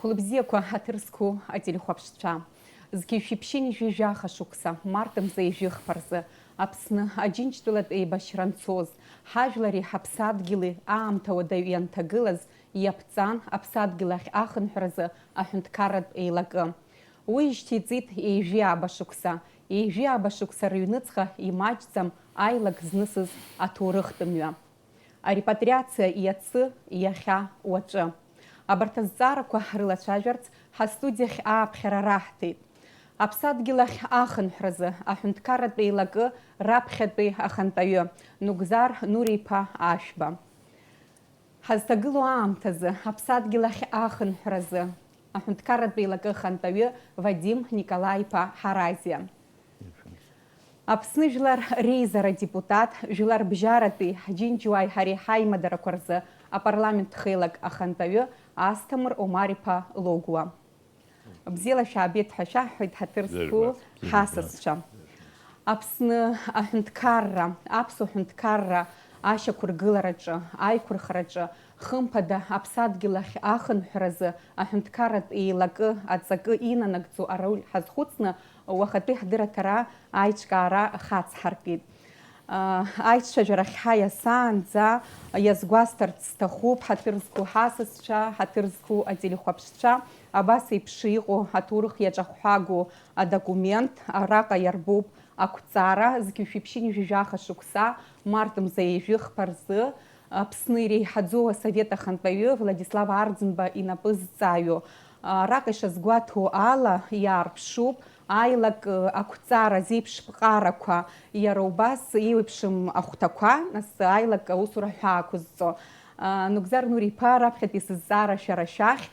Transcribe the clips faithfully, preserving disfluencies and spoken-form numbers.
Лыбзиақәа, ҳаҭыр зқәу ателехәаԥшцәа, зқьи жәшәи ԥшьынҩажәи жәаха шықәса, март мза ҩажәи хԥа рзы, Аԥсны Аџьынџьтәылатә еибашьра анцоз, ҳажәлари ҳаԥсадгьыли аамҭа уадаҩ ианҭагылаз, иаԥҵан аԥсадгьыл ахь ахынҳәразы аҳәынҭқарратә еилакы. Уи ишьҭиҵеит ҩажәи ааба шықәса, ҩажәи ааба шықәса рыҩныҵҟа имаҷӡам аилак знысыз аҭоурыхтә мҩа. Арепатриациа иацы, иахьа, уаҵәы. Абарҭ азҵаарақәа ҳрылацәажәарц ҳастудиахь ааԥхьара раҳҭеит. Аԥсадгьыл ахь ахынҳәразы аҳәынҭқарратә еилакы раԥхьатәи ахантәаҩы Нугзар Нури-иԥа Ашәба. Ҳазҭагылоу аамҭазы аԥсадгьыл ахь ахынҳәразы аҳәынҭқарратә еилакы ахантәаҩы Вадим Николаи-иԥа Ҳаразиа. Аԥсны Жәлар реизара адепутат, жәлар бжьаратәи ҳџьынџьуааи ҳареи ҳаимадарақәа рзы апарламент хеилак ахантәаҩы Асҭамыр Омар-иԥа Логәуа. Бзиала шәаабеит ҳәа шәаҳҳәоит, ҳаҭыр зқәу ҳасасцәа. Аԥсны аҳәынҭқарра, аԥсуа ҳәынҭқарра ашьақәыргылараҿы, аиқәырхараҿы, хымԥада, аԥсадгьыл ахь ахынҳәразы аҳәынҭқарратә еилакы аҵакы инанагӡо ароль ҳазхәыцны, уахатәи ҳдырраҭара аиҿкаара хацҳаркит. Аицәажәарахь ҳаиасаанӡа иазгәасҭарц сҭахуп, ҳаҭыр зқәу ҳасасцәа, ҳаҭыр зқәу ателехәаԥшцәа, абас еиԥш иҟоу аҭоурых иаҿахәҳәагоу адокумент араҟа иарбоуп ақәҵара, зқьи жәшәи ԥшьынҩажәи жәаха шықәса, март мза ҩажәи хԥа рзы, Аԥсны иреиҳаӡоу асовет ахантәаҩы Владислав Арӡынба инапы зҵаҩу. Араҟа ишазгәаҭоу ала, иаарԥшуп аилак ақәҵара зеиԥшԥҟарақәа, иара убас еиуеиԥшым ахәҭақәа, нас аилак аусура ҳәаақәызҵо. Нугзар Нури-иԥа, раԥхьатәи сызҵаара шәара шәахь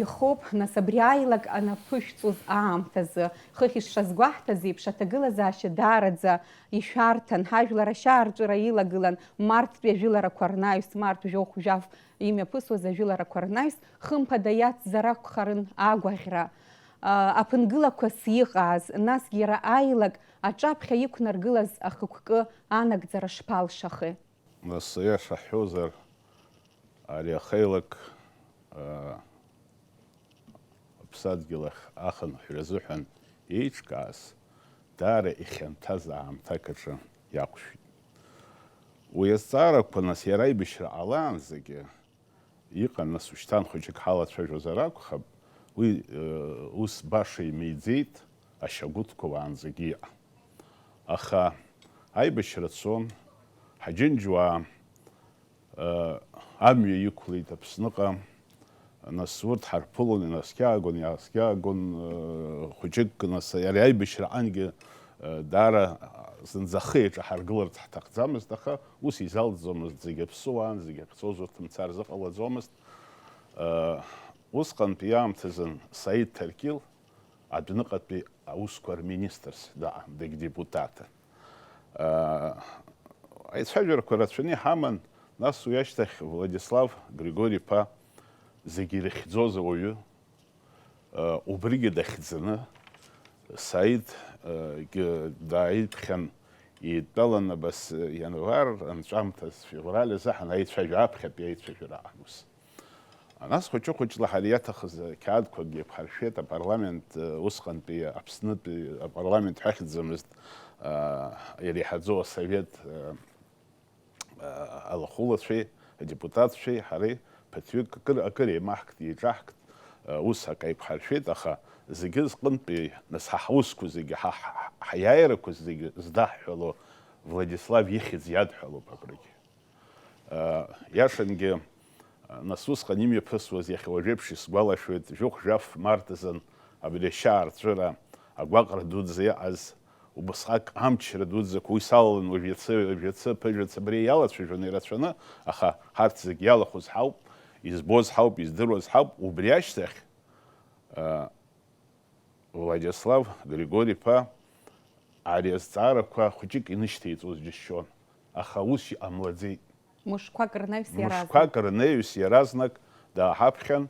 ихоуп, нас абри аилак анаԥышәҵоз аамҭазы, хыхь ишазгәаҳҭаз еиԥш, аҭагылазаашьа даараӡа ишәарҭан, ҳажәлар ашьаарҵәыра илагылан, марттәи ажәыларақәа рнаҩс, март жәохә-жәаф имҩаԥысуаз ажәыларақәа рнаҩс, хымԥада иацзар акәхарын агәаӷьра. Аԥынгылақәас иҟааз, насгьы иара аилак аҿаԥхьа иқәнаргылаз ахықәкы анагӡара шԥалшахеи? Нас, аиаша ҳҳәозар, ари ахеилак, а, аԥсадгьыл ахь ахынҳәра азыҳәан еиҿкааз, даара ихьанҭаз аамҭак аҿы иақәшәеит. Уи азҵаарақәа, нас, иара аибашьра ҟалаанӡагьы иҟан, нас, ушьҭан хәыҷык ҳалацәажәозар акәхап, уи, э, ус баша имиӡеит, ашьагәыҭқәа уаанӡагьы иҟан. Аха аибашьра цон, ҳаџьынџьуаа, э, амҩа иқәлеит Аԥсныҟа, нас урҭ ҳарԥылон, инаскьаагон, иааскьаагон, э, хәыҷык, нас ари аибашьраҟангьы, э, даара зынӡа ахы еиҿаҳаргыларц ҳҭахӡамызт, аха ус изалҵӡомызт, зегьы аԥсуаан, зегьы ахьцоз урҭ мцар зыҟалаӡомызт. Э, усҟантәи иаамҭазын Саид Ҭаркьыл адәныҟатәи аусқәа рминистрс даҟан, дегьдепутатын. Э, аицәажәарақәа рацәаны иҳаман, нас уи ашьҭахь Владислав Григори-иԥа зегьы ирыхьӡоз ауаҩы, э, убригьы дахьӡаны, Саид, э, гьы дааиԥхьан, идтәалан абас, э, ианвар анҵәамҭаз, февраль азы ҳанаицәажәа, аԥхьатәи аицәажәара аҟан ус. Нас хәыҷы-хәыҷла ҳара иаҭахыз ақьаадқәагьы еиқәҳаршәеит, апарламент, э, усҟантәи Аԥснытәи апарламент ҳәа ахьӡымызт, э, иреиҳаӡоу асовет, э, э, алахәылацәеи адепутатцәеи ҳареи ԥыҭҩык акыр, акыр еимаҳкт, еиҿаҳкт, э, ус акы еиқәҳаршәеит, аха зегьы зҟынтәи, нас, ҳа ҳусқәа зегьы, ҳа, ҳа, ҳаиааирақәа зегьы здаҳҳәало Владислав ихьӡ иадҳәалоуп абрагьы. Э, иашангьы, э, нас усҟан имҩаԥысуаз иахьа уажәеиԥш исгәалашәоит, жәохә-жәаф март азын абри ашьаарҵәыра агәаҟра дуӡӡа иҟаз, убасҟак амчра дуӡӡақәа уи салалан уажә иацы, уажә иацы, ԥыжәац абри иалацәажәон ирацәаны, аха ҳарҭ зегь иалахәыз ҳауп, избоз ҳауп, издыруаз ҳауп, убри ашьҭахь, э, Владислав Григори-иԥа ари азҵаарақәа хәыҷык инышьҭеиҵоз џьысшьон, аха ус иҟамлаӡеит. Мышқәак рнаҩс иаразнак. Мышқәак рнаҩс иаразнак дааҳаԥхьан,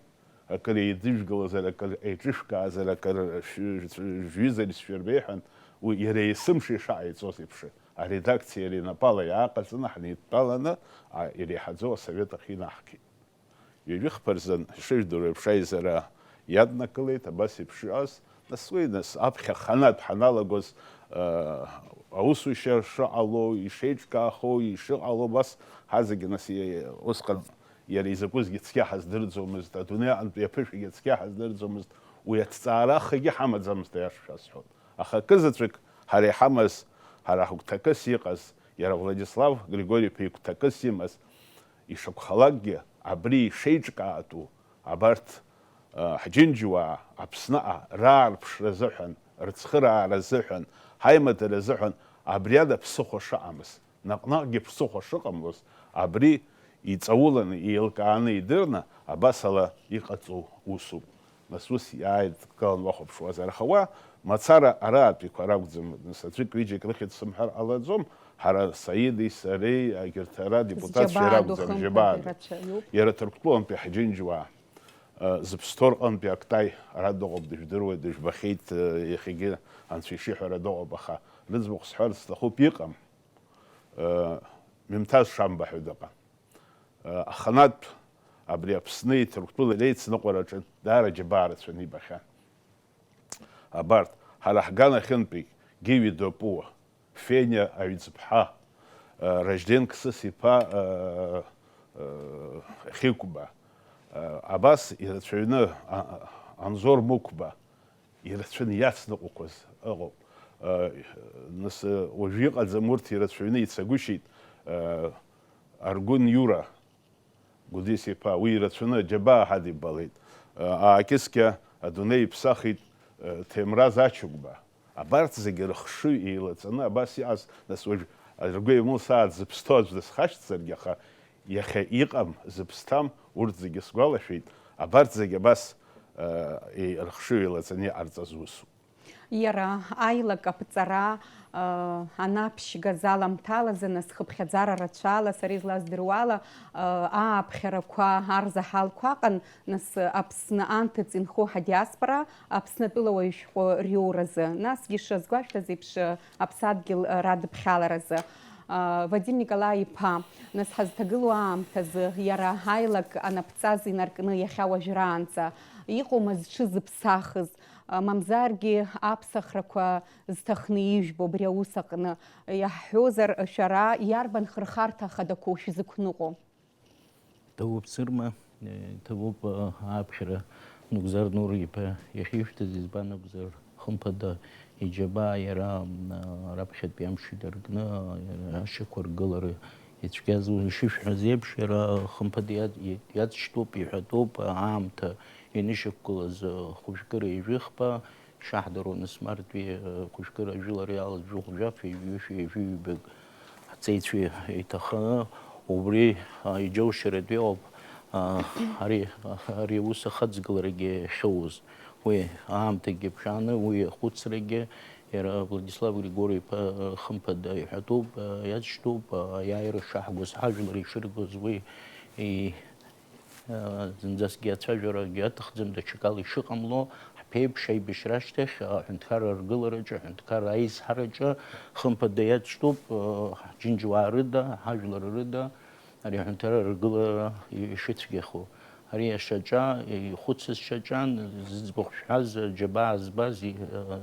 акыр еидыжәгалазар, акыр еиҿышәкаазар, акыр шә-, шә-, шәҩызар исшәырбеи ҳәан, уи иара есымша ишааиҵоз еиԥш, аредакциа иара инапала иааҟаҵаны ҳнеидтәаланы, а, иреиҳаӡоу асовет ахь инаҳгеит. Ҩажәи хԥа рзын, ишыжәдыруа еиԥш, аизара иаднакылеит, абас еиԥш иҟаз. Нас уи, нас аԥхьа аханатә ҳаналагоз, э, аусушьа шыҟало, ишеиҿкаахо, ишыҟало, убас ҳазегьы нас, е-, усҟан иара изакәызгьы цқьа ҳаздырӡомызт, адунеи аҟынтәи аԥышәагьы цқьа ҳаздырӡомызт, уи аҭҵаара ахагьы ҳамаӡамызт, аиаша шәасҳәоит. Аха акызаҵәык ҳара иҳамаз, ҳара ҳгәҭакыс иҟаз, иара Владислав Григори-иԥа игәҭакыс имаз, ишакәхалакгьы, абри ишеиҿкаатәу, абарҭ, а, ҳџьынџьуаа Аԥсныҟа раарԥшра азыҳәан, рыцхыраара азыҳәан, ҳаимадара азыҳәан абри ада ԥсыхәа шыҟамыз, наҟ-наҟгьы ԥсыхәа шыҟамлоз, абри иҵауланы, еилкааны идырны, абасала иҟаҵоу усуп. Нас ус иааидкылан уахәаԥшуазар, аха уа мацара араатәиқәа ракәӡам, нас аӡәык-ҩыџьак рыхьӡ сымҳәар ҟалаӡом, ҳара Саиди, сареи, егьырҭ ара депутатцәа Зџьабаа ду ракәӡам, хымԥада жьабаа ду. Ирацәаҩуп. Иара Ҭырқәтәылантәи ҳџьынџьуаа, э, Зыԥсҭоу рҟынтәи Актай ара дыҟоуп, дыжәдыруеит, дыжәбахьеит, э, иахьагьы анцәа ишиҳәара дыҟоуп, аха рыӡбахә сҳәарц сҭахуп, иҟам. Э, Мемҭаз Шамба ҳәа дыҟан. Э, аханатә абри Аԥсни Ҭырқәтәылеи реицныҟәараҿы даара џьабаа рацәаны ибахьан. Абарҭ, ҳара ҳганахьынтәи Гиви Допуа, Фениа Аҩӡԥҳа, э, Ражден Қсыс-иԥа, э, э, Хьыкәба, э, абас ирацәаҩны, а-, а-, Анзор Мықәба, ирацәаны иацныҟәақәаз ыҟоуп. Э, нас, э, уажәы иҟаӡам, урҭ ирацәаҩны ицагәышьеит, э, Аргәын Иура Гәдис-иԥа, уи ирацәаны аџьабаа ҳадибалеит. Э, аакьыскьа адунеи иԥсахит, э, Ҭемраз Ачыгәба. Абарҭ зегьы рыхшыҩ еилаҵаны абас иҟаз, нас уажә ргәы еимылсааит зыԥсҭоу аӡә дысхашҭзаргьы, аха иахьа иҟам, зыԥсҭам, урҭ зегьы сгәалашәеит, абарҭ зегьы абас, э, е-, рыхшыҩ еилаҵаны иҟарҵаз усуп. Иара аилак аԥҵара, э, анаԥшьгаз аламҭалазы, нас хыԥхьаӡара рацәала, сара излаздыруала, э, ааԥхьарақәа, арзаҳалқәа аҟан, нас Аԥсны анҭыҵ инхо ҳадиаспора, Аԥснытәыла уаҩ шәҟәы риоуразы, насгьы шазгәашәҭаз еиԥш, аԥсадгьыл радыԥхьаларазы. Вадим Николаи-иԥа, нас ҳазҭагылоу аамҭазы иара аилак анаԥҵаз инаркны иахьа уажәраанӡа иҟоума зҽызыԥсахыз, мамзаргьы аԥсахрақәа зҭахны ижәбо абри аус аҟны? Иаҳҳәозар, шәара иарбан хырхарҭа ахадақәоу шәзықәныҟәо? Ҭабуп, Сырма, э, ҭабуп, э, ааԥхьара Нугзар Нури-иԥа иахьишәҭаз, избан акәзар, хымԥада, иџьабаа иара, м, э, раԥхьатәи амш идыркны, э, ашьақәыргылара ицәгьаз, ишышәҳәаз еиԥш, иара хымԥада иад-, иад-, иаҵшьтәуп, иҳәатәуп, аамҭа инышьақәгылаз, э, хәыжәкыра ижәыхԥа, ишаҳдыруа, нас мартәи, э, хәыжәкыра жәылара иалаз жәохә-жәаф, ҩышәи ҩажәи ҩбак ҳҵеицәа иҭаханы, убри, а, иџьоушьаратәи ауп, а, ари, ари аус ахаҵгыларагьы ахьоуз. Уи аамҭагьы ԥшааны, уи ахәыцрагьы иара Владислав Григори-иԥа, а, хымԥада иҳәатәуп, а, иаҵшьтәуп, а, аиааира шаҳгоз, ҳажәлар ишыргоз уи и-, Зынӡаскгьы ацәажәарагьы аҭахӡам, даҽакала ишыҟамло, ҳԥеиԥш аибашьра ашьҭахь, аҳәынҭқарра аргылараҿы, аҳәынҭқарра аизҳараҿы, хымԥада иаҵәтәуп, ҳџьынџьуаа рыда, ҳажәлар рыда, ари аҳәынҭқарра аргылара ишыцәгьахо. Ари ашьаҿа, ихәыцыз шьаҿан, зыӡбахә шәҳәаз, џьабаа збаз,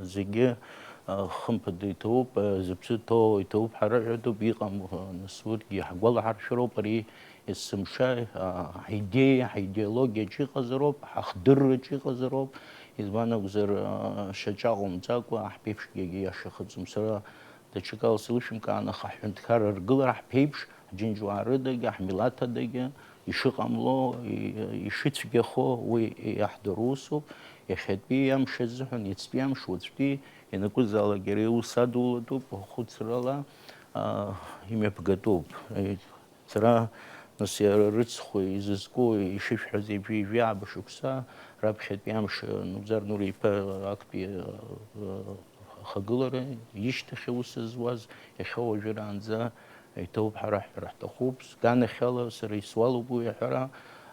зегьы, хымԥада иҭоуп, зыԥсы ҭоу иҭоуп, ҳара ҳәатәуп, иҟам, нас урҭгьы ҳгәалаҳаршәароуп, ари есымша, а, ҳидеиа, ҳидеологиаҿы иҟазароуп, ҳахдырраҿы иҟазароуп, избан акәзар, а, шьаҿа ҟоумҵакәа, ҳԥеиԥшгьы иашахаӡом. Сара даҽакала сылшәымкаан, аха ҳҳәынҭқарра аргылара ҳԥеиԥш, ҳџьынџьуаа рыдагьы, ҳмилаҭ адагьы ишыҟамло, и-, ишыцәгьахо, уи иаҳдыруа усуп. Иахьатәи амш азыҳәан, иацтәи амш, уаҵәтәи ианакәызаалак иара иус адулатәуп, хәыцрала, а, имҩаԥгатәуп. Сара, нас, иара рыцхәы изызку, ишышәҳәаз, ҩажәи ҩажәи ааба шықәса раԥхьатәи амш, Нугзар Нури-иԥа актәи, э, ахагылара ишьҭахь аус зуаз, иахьа уажәраанӡа иҭоуп, ҳара ҳҳәара ҳҭахуп. Сганахьала сара исуалуп уи аҳәара,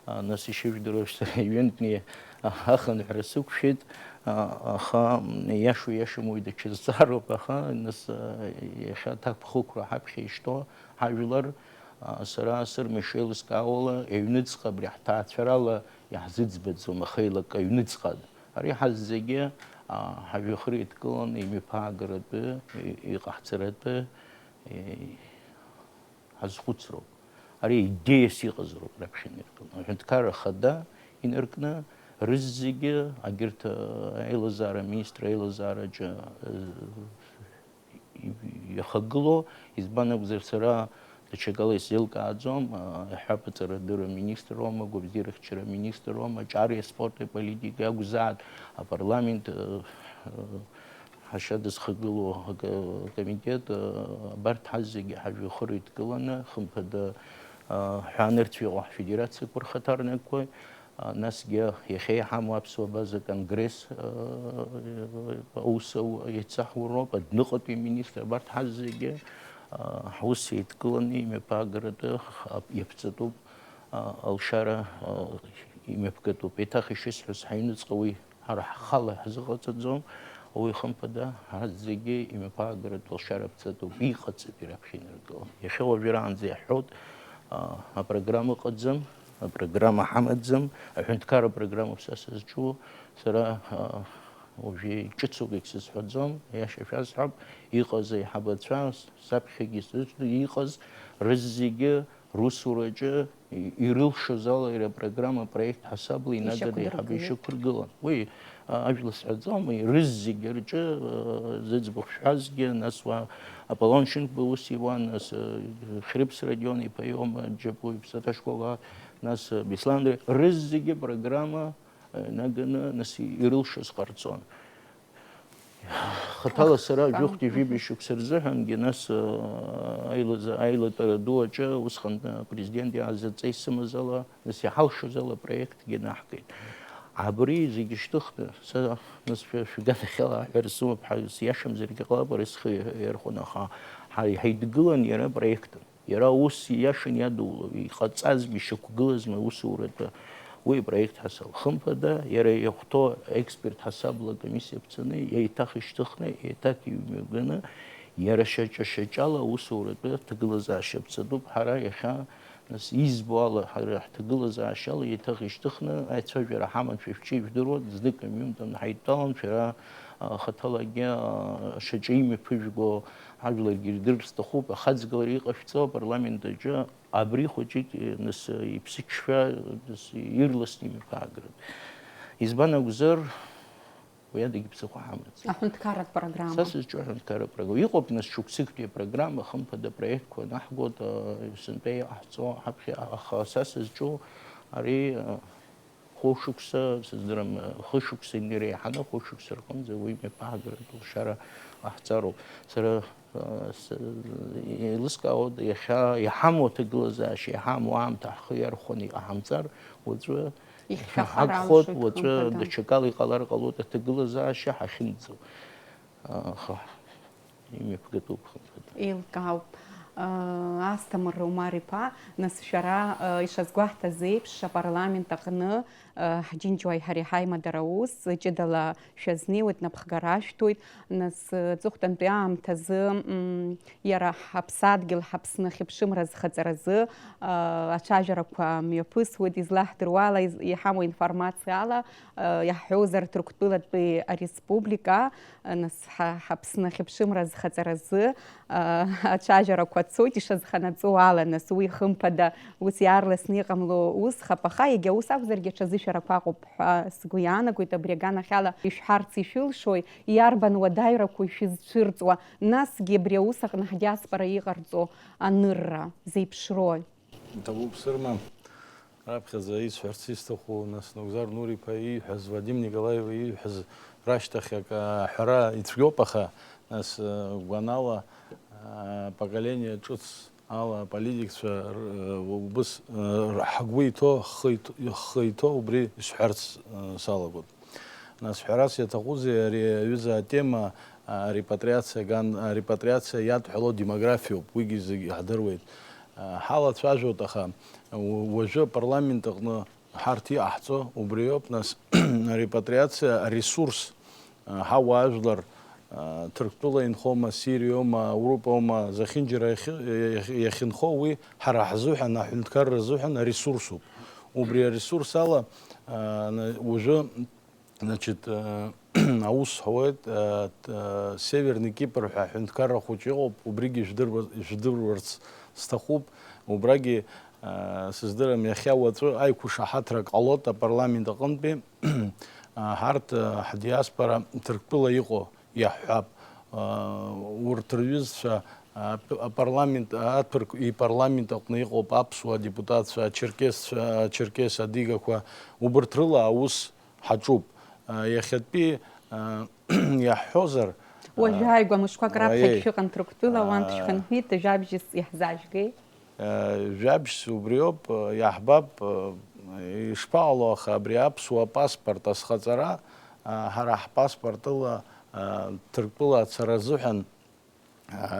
а, нас, ишыжәдыруа, сара ҩынтәны ахынҳәра сықәшәеит, а, аха иашоу иашам уи даҽа зҵаароуп, аха, нас, а, иахьа аҭакԥхықәра ҳаԥхьа ишьҭоу ҳажәлар, а, сара сырма ишеилыскаауала, аҩныҵҟа абри ҳҭаацәарала иаҳзыӡбаӡом, аха еилакы аҩныҵҟа Ари ҳаззегьы, а, ҳажәҩахыр еидкыланы имҩаԥаагаратәы, и-, иҟаҳҵаратәы, и-, ҳазхәыцроуп. Ари идеиас иҟазароуп раԥхьа инаркны. Аҳәынҭқарра Ахада инаркны, рызегьы, агьырҭ, а, аилазаара аминистр аилазаараҿы, а, иахагылоу, избан акәзар, сара даҽакала исзеилкааӡом, а, аҳәаԥаҵарадырра аминистр аума, агәабзиарахьчара аминистр аума, аҿари аспорти аполитика иакәзааит, апарламент, а, а, ҳашьа дызхагылоу ак-, акомитет, а, абарҭ ҳазегьы ҳажәҩахыр еидкыланы, хымԥада, а, ҳәа анырцә иҟоу ҳфедерациақәа рхаҭарнакқәа, а, насгьы иахьа иҳамоу аԥсуа абаза конгресс, а, аус ау-, еицаҳуроуп, адәныҟатәи аминистр, абарҭ ҳазегьы, а, ҳус еидкыланы имҩаԥаагаратәы х-, ап-, иаԥҵатәуп, а, алшара, а, имҩаԥгатәуп. Еиҭах ишысҳәаз, ҳаҩныҵҟа уи ҳара ҳхала ҳзыҟаҵаӡом, уи хымԥада, ҳазегьы имҩаԥаагаратә алшара аԥҵатәуп, иҟаҵатәи раԥхьа инаркыло. Иахьа уажәраанӡа иаҳҳәоит, а, апрограмма ыҟаӡам, апрограмма ҳамаӡам, аҳәынҭқарра апрограммоуп са сызҿу, сара, а, уажәы ҿыцугагь сызҳәаӡом, иаша шәасҳәап, иҟаз аиҳабацәа, саԥхьагьы сызҿу, иҟаз рызегьы русураҿы и-, ирылшоз ала иара апрограмма, апроект ҳасабла инаганы аиҳабы ишьақәдыргылеит. Ишьақәыргылан. Уи, а, ажәла сҳәаӡом, уи рызегьы рҿы, а, зыӡбахә шәҳәазгьы, нас уа Аполлон Шьынқәба ус иуан, нас, а, Хьрыԥс Родион-иԥа иоума, Џьапуи иԥсаҭа школ, а, нас, а, Беслан Дре-, рызегьы программа, а, инаганы, нас, ирылшоз ҟарҵон. Хаҭала сара Ахҟа. Жәохәтәи жәибжь шықәса рзыҳәангьы, нас, а, аилаза-, аилатәара ду аҿы усҟан, а, президент иааз адҵа исымаз ала, нас иҳалшоз ала проектгьы наҳгеит. Абри зегьы шьҭыхны, са, нас, шәа-, шәганахьала аҳәара сымоуп, ҳа-, сиашамзаргьы ҟалап, ари схы иа-, иархәон, аха ҳа-, ҳаидгылан иара проектын. Иара ус ииашан иадуло, иҟаҵазма, ишьақәгылазма аусуратәы уи апроект ҳасаб. Хымԥада, иара иахәҭоу аексперт ҳасабла акомиссиа ԥҵаны, еиҭах ишьҭыхны, еиҭах имҩаганы, иара шьаҿа-шьаҿала аусуратәы аҭагылазаашьа ԥҵатәуп. Ҳара иахьа, нас, избо ала, ҳара ҳҭагылазаашьала еиҭах ишьҭыхны аицәажәара ҳаман, шәа шәҿы ижәдыруа, знык амҩамҭан ҳаидтәалан, шәара, а, хаҭалагьы, а, шьаҿа имҩаԥыжәго, ҳажәлагьы ирдырыр сҭахуп, ахаҵгылара иҟашәҵо апарламент аҿы абри хәыҷык, нас, иԥсыҽшәа, нас, ирласны имҩаԥаагрын. Избан акәзар, уи адагьы ԥсыхәа ҳамаӡам. Аҳәынҭқарратә программа. Са сызҿу аҳәынҭқарратә программа. Иҟоуп, нас, шықәсыктәи апрограмма, хымԥада, апроектқәа анаҳгоит, а, сынтәа иҟаҳҵо ҳаԥхьа, аха са сызҿу ари, а, Хәышықәса, сыздырам, хышықәса иреиҳаны хәышықәса рҟынӡа уи мҩаԥаагаратә лшара ҟаҳҵароуп. Сара, а, с-, еилыскаауеит, иахьа иҳамоу аҭагылазаашьа, иҳамоу аамҭа ҳхы иархәаны иҟаҳамҵар, уаҵәы Ихьшәахар ҳагхоит, амшоит, уаҵәы хымԥада. Даҽакала иҟалар ҟалоит аҭагылазаашьа ҳахьымӡо. Аха имҩаԥгатәуп, хымԥада. Еилкаауп. Асҭамыр Омар-иԥа, нас шәара, ишазгәаҳҭаз еиԥш, апарламент аҟны, ҳџьынџьуааи ҳареи ҳаимадара аус ҷыдала шәазнеиуеит, напхгара ашәҭоит. Нас, аҵыхәтәантәи аамҭазы, м, иара ҳаԥсадгьыл, ҳаԥсны ахьыԥшымра азхаҵаразы, ацәажәарақәа мҩаԥысуеит, излаҳдыруа ала, из-, иҳамоу информациа ала, иаҳҳәозар, Ҭырқәтәылатәи ареспублика, нас ҳа-, ҳаԥсны ахьыԥшымра азхаҵаразы, а, ацәажәарақәа цоит, ишазханаҵо ала, нас уи, хымԥада, ус иаарласны иҟамло усхап, аха егьа ус акәзаргьы, аҽазышәарақәа ыҟоуп ҳәа сгәы иаанагоит. Абри аганахьала ишәҳәарц ишәылшои, иарбан уадаҩрақәоу шәызцәырҵуа, насгьы абри аус аҟны ҳдиаспора иҟарҵо анырра зеиԥшрои? Иҭабуп, Сырма. Раԥхьаӡа исҳәарц исҭаху, нас, Нугзар Нури-иԥа ииҳәаз, Вадим Николаев ииҳәаз рашьҭахь акы аҳәара ицәгьоуп, аха, нас, э, гәанала, э, поколение ҿыц ала аполитикцәа р-, э, убыс, э, р-, ҳгәы иҭоу, ҳхы иҭ-, ҳхы иҭоу убри исҳәарц, э, салагоит. Нас ҳәарас иаҭахузеи, ари аҩыза атема, а, репатриациа ган-, а, репатриациа иадҳәало демографиоуп, уигьы зегь иаҳдыруеит. А, ҳалацәажәоит, аха у-, уажәы апарламент аҟны ҳарҭ иҟаҳҵо убриоуп, нас, арепатриациа аресурс, а, ҳауаажәлар, а, Ҭырқәтәыла инхома, Сириоума, Ауропоума, зехьынџьара иахьы-, иахь-, иахьынхо, уи ҳара ҳзыҳәан, аҳәынҭқарра азыҳәан аресурсуп. Убри аресурс ала, а, на-, уажәы Значит, э, аус ҳауеит, э, т-, э, Северный Кипр ҳәа аҳәынҭқарра хәыҷы ыҟоуп, убригьы ижәдыруа-, ижәдыруарц сҭахуп. Убрагьы, э, сыздырам, иахьа уаҵәы аиқәышаҳаҭра ҟалоит апарламент аҟынтәи. Э, ҳарҭ, э, ҳдиаспора Ҭырқәтәыла иҟоу иаҳҳәап. Э, урҭ рҩызцәа, э, ап-, апарламент, аҭырқә ипарламент аҟны иҟоуп аԥсуа депутатцәа, ачеркесцәа, ачеркес адигақәа, убырҭ рыла аус ҳаҿуп. Иахьатәи иаҳҳәозар, уажәы ааигәа мышқәак раԥхьагь шәыҟан Ҭырқәтәыла, уантә шәхынҳәит, жәабжьыс иаҳзаажәгеи? Жәабжьс убриоуп, иаҳбап, ишԥаҟало, аха абри аԥсуа паспорт азхаҵара, ҳара ҳпаспортыла Ҭырқәтәыла ацара азыҳәан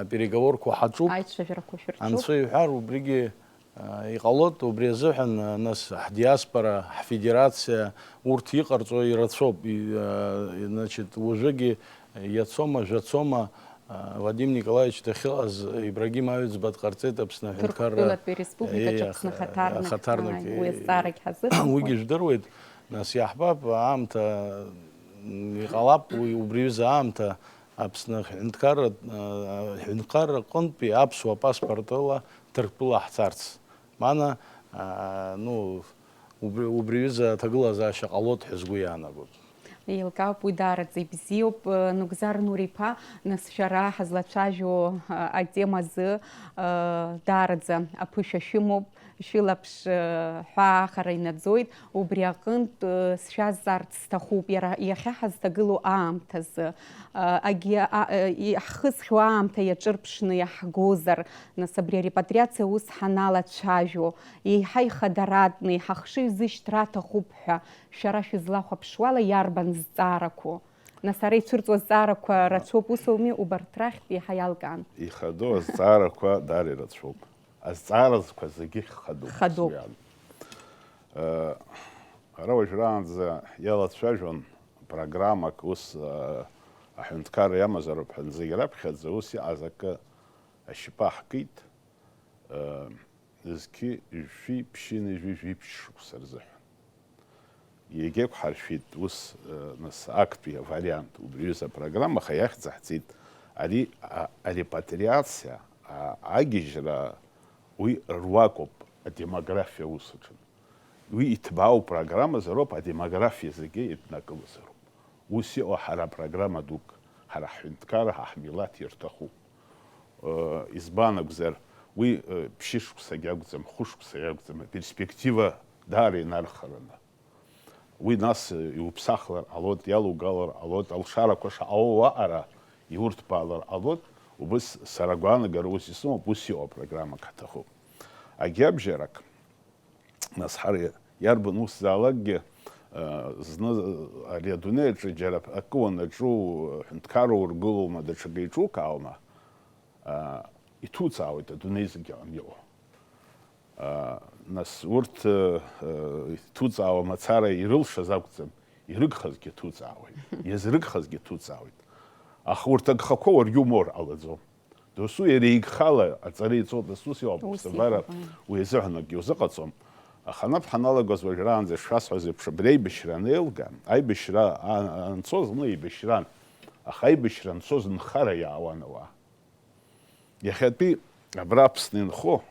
апереговорқәа ҳаҿуп. Аицәажәарақәа шәырҿуп. Анцәа иҳәар, убригьы, а, иҟалоит, убри азыҳәан, а, нас, ҳдиаспора, ҳфедерациа, урҭ иҟарҵо ирацәоуп. И, а, значит, уажәыгьы иацома, жәацома, а, Вадим Николаевич дахьыҟаз, Ибрагим Аҩӡба дҟарҵеит Аԥсны аҳәынҭқарра. Ҭырқәтәылатәи республика Еи, Аԥсны аха-, хаҭарнак, ахаҭарнак, ааи, уи азҵаарагь ҳазыҟаҵоит. Уигьы жәдыруеит, нас иаҳбап, аамҭа, м, иҟалап, уи убри аҩыза аамҭа Аԥсны аҳәынҭқарра, аҳәынҭқарра аҟынтәи аԥсуа паспортыла Ҭырқәтәыла ҳцарц. Мана, а, ну, убри, убри аҩыза аҭагылазаашьа ҟалоит ҳәа сгәы иаанагоит. Еилкаауп, уи даараӡа ибзиоуп. Нугзар Нури-иԥа, нас шәара ҳазлацәажәо, а, атема азы, а, даараӡа аԥышәа шәымоуп. Шәылаԥш, э, ҳәаа ахара инаӡоит, убри аҟынтә, э, сшәазҵаарц сҭахуп, иара иахьа ҳазҭагылоу аамҭазы, э, агьи, а, э, и-, ҳхызхьоу аамҭа иаҿырԥшны иаҳгозар, нас абри арепатриациа аус ҳаналацәажәо, еиҳа ихадаратәны, еиҳа хшыҩзышьҭра аҭахуп ҳәа шәара шәызлахәаԥшуала иарбан зҵаарақәоу? Нас ара ицәырҵуа зҵаарақәа рацәоуп, ус ауми, убарҭ рахьтә еиҳа иалкаан. Ихадоу азҵаарақәа даара ирацәоуп. Азҵаарақәа зегьы хадоуп. Хадоуп. Уи ан-, э, ара уажәраанӡа иалацәажәон программак, ус, э, аҳәынҭқарра иамазароуп ҳәа, зегь раԥхьаӡа ус иҟаз акы ашьапы аҳкит, э, зқьи жәшәи ԥшьынҩажәи жәиԥшь шықәса рзыҳәан. Иагьақәҳаршәеит ус, э, нас, актәи авариант, убри аҩыза апрограмма, аха иахьӡаҳҵеит ари, а, арепатриациа, а, агьежьра, уи руакуп адемографиа аус аҿы. Уи иҭбаау программазароуп, адемографиа зегьы еиднакылозароуп. Ус иҟоу ҳара программа дук, ҳара ҳҳәынҭқарра, ҳа ҳмилаҭ ирҭахуп. Э, избан акәзар, уи, э, ԥшьышықәсагьы акәӡам, хәышықәсагьы акәӡам, аперспектива даара инархараны. Уи нас, э, иуԥсахлар ҟалоит, иалугалар ҟалоит, алшарақәа шаҟа уоу аҟара иурҭбаалар ҟалоит, убыс сара агәаанагара ус исымоуп, ус иҟоу апрограммак ҳҭахуп. Агьабжьарак, нас ҳара иарбан усзаалакгьы, э, зны, э, ари адунеи аҿы џьара акы уанаҿу, э, ҳәынҭқарра ургылома, даҽакы еиҿукаауама, э, иҭуҵаауеит адунеи зегьы аҟны иҟоу. Нас урҭ, э, э, иҭуҵаауа мацара ирылшаз акәӡам, ирыгхазгьы ҭуҵаауеит, иазрыгхазгьы ҭуҵаауеит. Аха урҭ агхақәа уаргьы умоур ҟалаӡом. Досу иара игхала аҵара иҵоит, нас ус иоуп, ус ԥсабара иҟоуп, аи. Уи азыҳәан акгьы узыҟаҵом. Аха ана ҳаналагоз уажәраанӡа шәасҳәаз еиԥш, абри аибашьра анеилга, аибашьра а-, анцоз, ну, еибашьран. Аха аибашьра анцоз нхара иаауан ауаа. Иахьатәи абра Аԥсны инхо,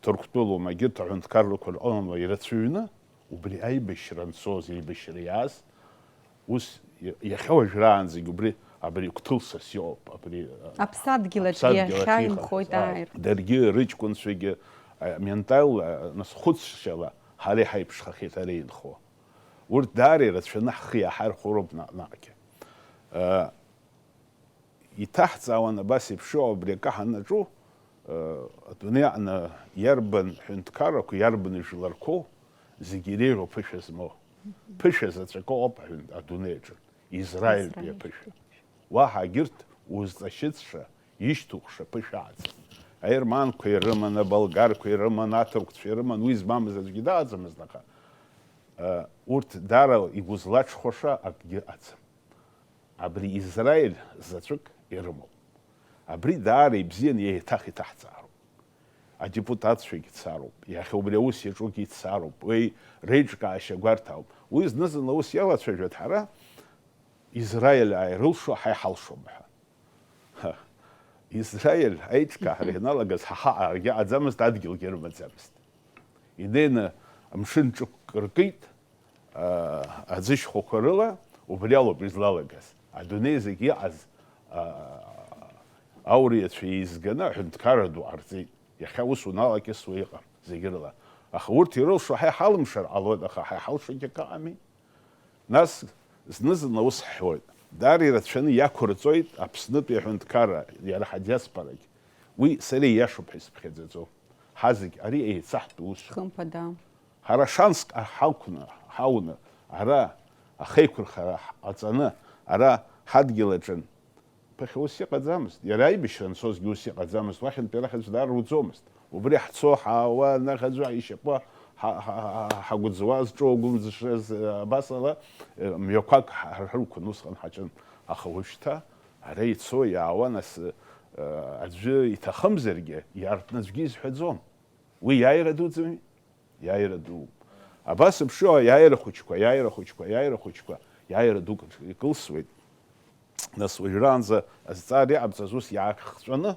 Ҭырқәтәылоума, егьырҭ аҳәынҭқаррақәа рҟынла ирацәаҩны, убри аибашьра анцоз, еибашьра иааз, ус иа-, иахьа уажәраанӡагь убри, абри гәҭылсас иҟоуп, абри, а, Аԥсадгьыл аҿы аԥсадгьыл иахьа аҿы инхоит, иҟахыз, ааи, ааи. Даргьы рыҷкәынцәагьы, а, менталла, а, нас хәыцшьала ҳара иҳаиԥшхахьеит ара инхо. Урҭ даара ирацәаны ҳхы иаҳархәароуп наҟ-наҟгьы. А, Иҭаҳҵаауан абас еиԥш иҟоу абри акы ҳанаҿу, э, адунеи аҟны иарбан ҳәынҭқаррақәа, иарбан жәларқәоу зегьы иреиӷьу ԥышәа змоу. Ԥышәа заҵәык ыҟоуп аҳәын-, адунеи аҿы, Израильтәи Израиль. Аԥышәа. Уаҳа егьырҭ узҵашьыцша, ишьҭухша ԥышәа аӡам. Аерманқәа ирыман, аболгарқәа ирыман, аҭырқәцәа ирыман, уи змамыз аӡәгьы дыҟаӡамызт, аха, э, урҭ даара игәызлаҽхәаша акгьы ыҟаӡам. Абри Израиль заҵәык ирымоуп. Абри даара ибзианы еиҭах иҭаҳҵаароуп. Адепутатцәагьы цароуп, иахьа убри аус иаҿугьы ицароуп, уи реиҿкаашьа гәарҭаауп. Уи зны-зынла ус иалацәажәоит, ҳара Израиль ааирылшо ҳа иҳалшом ҳәа. Ҳа, Израиль аиҿкаара ианалагаз ҳа ҳаҟарагьы аӡамызт, адгьылгьы рымаӡамызт. Инеины амшын ҿықәк ркит, аа, аӡышьхәақәа рыла, убри алоуп излалагаз. Адунеи зегь иҟаз, аа, ауриацәа еизганы аҳәынҭқарра ду ҟарҵеит. Иахьа ус уналакьысуа иҟам, зегь рыла. Аха урҭ ирылшо ҳа иҳалымшар ҟалоит, аха ҳа иҳалшогьы акы ыҟами. Нас зны-зынла ус ҳҳәоит. Даара ирацәаны иақәырҵоит Аԥснытәи аҳәынҭқарра, иара ҳадиаспорагь. Уи сара ииашоуп ҳәа исыԥхьаӡаӡом. Ҳазегь ари еицаҳтәу усуп. Хымԥада. Ҳара шанск ҳауны, ҳауны, ара ахеиқәырхара ҟаҵаны, ара ҳадгьыл аҿы. Ԥыхьа ус иҟаӡамызт. Иара аибашьра анцозгьы ус иҟаӡамызт. Уахьынтәи арахь аӡә дааруӡомызт. Убри ҳцо, ҳаауа, анахь аӡәы ишьапы ҳа-, ҳа-, ҳа-, ҳагәыӡуаз, ҿы угәымӡышаз, абасала, э, мҩақәак ҳа-, ҳрықәын, усҟан ҳаҿын. Аха уажәшьҭа ара ицо, иаауа, нас, э, аӡәы иҭахымзаргьы, иаартны аӡәгьы изҳәаӡом. Уи иааира дуӡами? Иааира дууп. Абас еиԥш иҟоу аиааира хәыҷқәа, аиааира хәыҷқәа, аиааира хәыҷқәа, иааира дук икылсуеит. Нас уажәраанӡа азҵаара иҟабҵаз ус иаахҵәаны,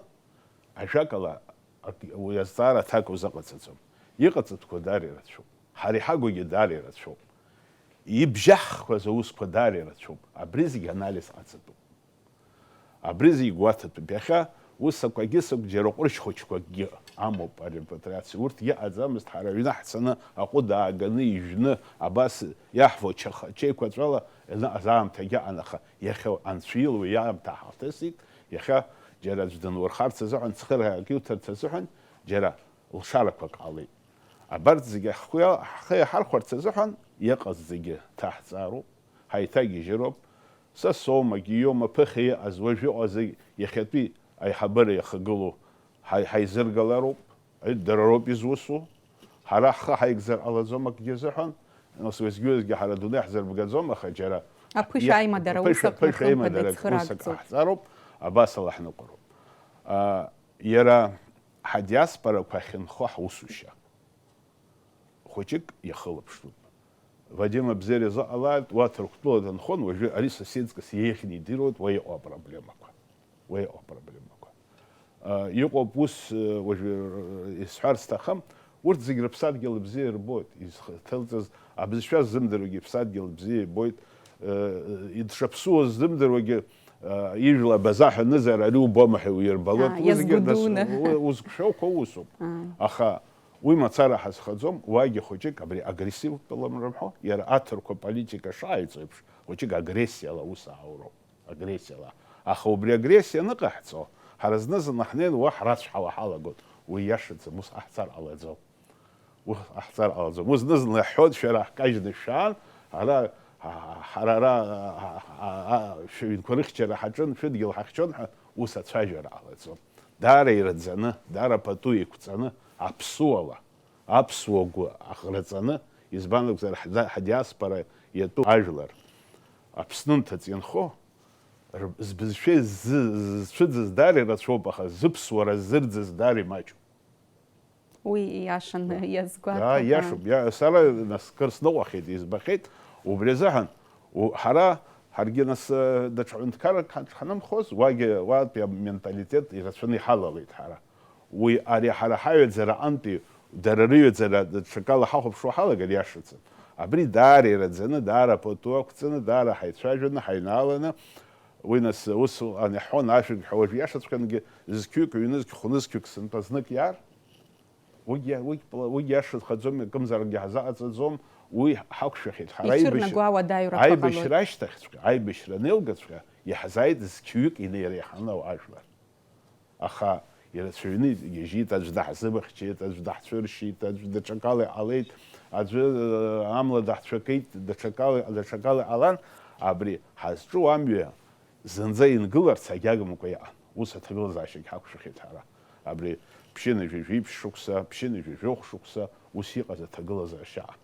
ажәакала, ак-, уи азҵаара аҭак узыҟаҵаӡом. Иҟаҵатәқәа даара ирацәоуп. Ҳара иҳагугьы даара ирацәоуп. Ибжьаҳхқәаз аусқәа даара ирацәоуп. Абри зегь анализ ҟаҵатәуп. Абри зегь гәаҭатәуп. Иахьа ус акәагьы-сакә џьара ҟәрышь хәыҷқәакгьы амоуп арепатриациа. Урҭгьы ыҟаӡамызт, ҳара аҩны ҳцаны, аҟәыд ааганы, ижәны, абас иаҳфо чаха-, чеиқәаҵәала ианыҟаз аамҭагьы ыҟан, аха иахьа Анцәа ила уи аамҭа ҳахҭысит. Иахьа џьара аӡә дынурхарц азыҳәан, цхыраагьы уҭарц азыҳәан, џьара лшарақәак ҟалеит. Абарҭ зегьы ҳхы иа-, ҳхы иаҳархәарц азыҳәан иҟаз зегьы ҭаҳҵаароуп, ҳаиҭагьежьыроуп. Са соума, Гиома, ԥыхьа иҟаз, уажә иҟоу зегь иахьатәи аиҳабыра иахагылоу ҳаи-, ҳаизыргалароуп, дара роуп изусу. Ҳара ҳхы ҳаигзар ҟалаӡом акгьы азыҳәан, нас уеизгьы-уеизгьы ҳара адунеи ҳзырбгаӡом, аха џьара Аԥышәа иаҳ-, аимадара ус аԥышәа, аԥышәа аимадара акәымкәа ус ак дацхыраагӡоуп. Ҟаҳҵароуп, абасала ҳныҟәароуп. А, иара ҳадиаспорақәа ахьынхо ҳусушьа хәыҷык иахылаԥшуп. Вадим Абзер изыҟалааит, уа Ҭырқәтәыла дынхон, уажәы ари соседскас иеиӷьны идыруеит, уа иҟоу апроблемақәа. Уа иҟоу апроблемақәа. А, иҟоуп ус, э, уажәы, э, исҳәар сҭахым, урҭ зегь рыԥсадгьыл бзиа ирбоит, изх-, ҭылҵыз абызшәа ззымдыруагьы иԥсадгьыл бзиа ибоит, э, э, дшаԥсуаз ззымдыруагьы, э, ижәла абаза ҳәа анызар, ари убома ҳәа уирбалоит. Аа, Уи зегьы дас-, иазгәыдуны. Уи узқәшәоуқәа усуп. Аа. Аха Уи мацара ҳазхаӡом, уагьы хәыҷык абри агрессивтәылам рымҳәо, иара аҭырқәа политика шааиҵо еиԥш, хәыҷык агрессиала аус аауроуп, агрессиала. Аха убри агрессиа аныҟаҳҵо, ҳара зны-зынла ҳнеины уа ҳрацәҳауа ҳалагоит, уи иашаӡам, ус ҟаҳҵар ҟалаӡом. Ус ҟаҳҵар ҟалаӡом. Ус зны-зынла иаҳҳәоит, шәара ҳкажьны шәаан, ара, ҳа-, ҳара ара, а, а, а, шәыҩнқәа рыхьчара ҳаҿын, шәыдгьыл ҳахьчон ҳәа, ус ацәажәара ҟалаӡом. Даара ираӡаны, даара пату еиқәҵаны, аԥсуала, аԥсуа гәы аӷраҵаны, избан акәзар, ҳда-, ҳдиаспора иатәу ажәлар Аԥсны нҭыҵ инхо, р-, збызшәа ззы-, зцәыӡыз даара ирацәоуп, аха зыԥсуара зырӡыз даара имаҷуп. Уи ииашаны иазгәаҭоуп, Иа-, аа. Ииашоуп. Иа-, сара нас кыр сныҟәахьеит, избахьеит, убри азыҳәан, у-, ҳара, ҳаргьы нас, э, даҽа ҳәынҭқаррак ҳаҿ ҳанымхоз, уагьы, уатәи аменталитет ирацәаны иҳалалеит ҳара. Уи ари ҳара ҳаҩаӡара аҟынтәи, дара рыҩаӡара даҽакала ҳахәаԥшуа ҳалагар иашаӡам. Абри даара ираӡаны, даара пату ақәҵаны, даара ҳаицәажәаны, ҳаинааланы, уи нас усҟан иаҳҳәон, ашәагь ҳәа уажә иашаҵәҟьангьы зқьҩык, ҩнызқь, хәнызқьҩык сынтәа знык иаар, уигьы, уигь пла-, уигь иашаӡаӡом, акымзаракгьы ҳазаҟаҵаӡом, уи ҳақәшәахьеит. Ҳара аибашьра, Ицәырнагоу ауадаҩрақәа аибашьра ҟалоит. Ашьҭахьҵәҟьа, аибашьра анеилгаҵәҟьа, иаҳзааит зқьҩык инеиреиҳаны ажәлар. Аха ирацәаҩны игьежьит, аӡә даҳзымхьчеит, аӡә даҳцәыршьит, аӡә даҽакала иҟалеит, аӡәы, э, амла даҳцәакит, даҽакала, даҽакала иҟалан, абри ҳазҿу амҩа зынӡа ингыларц агьагымкәа иҟан. Ус аҭагылазаашьагь ҳақәшәахьеит ҳара. Абри ԥшьынажәи жәиԥшь шықәса, ԥшьынажәи жәохә шықәса ус иҟаз аҭагылазаашьа аҟан.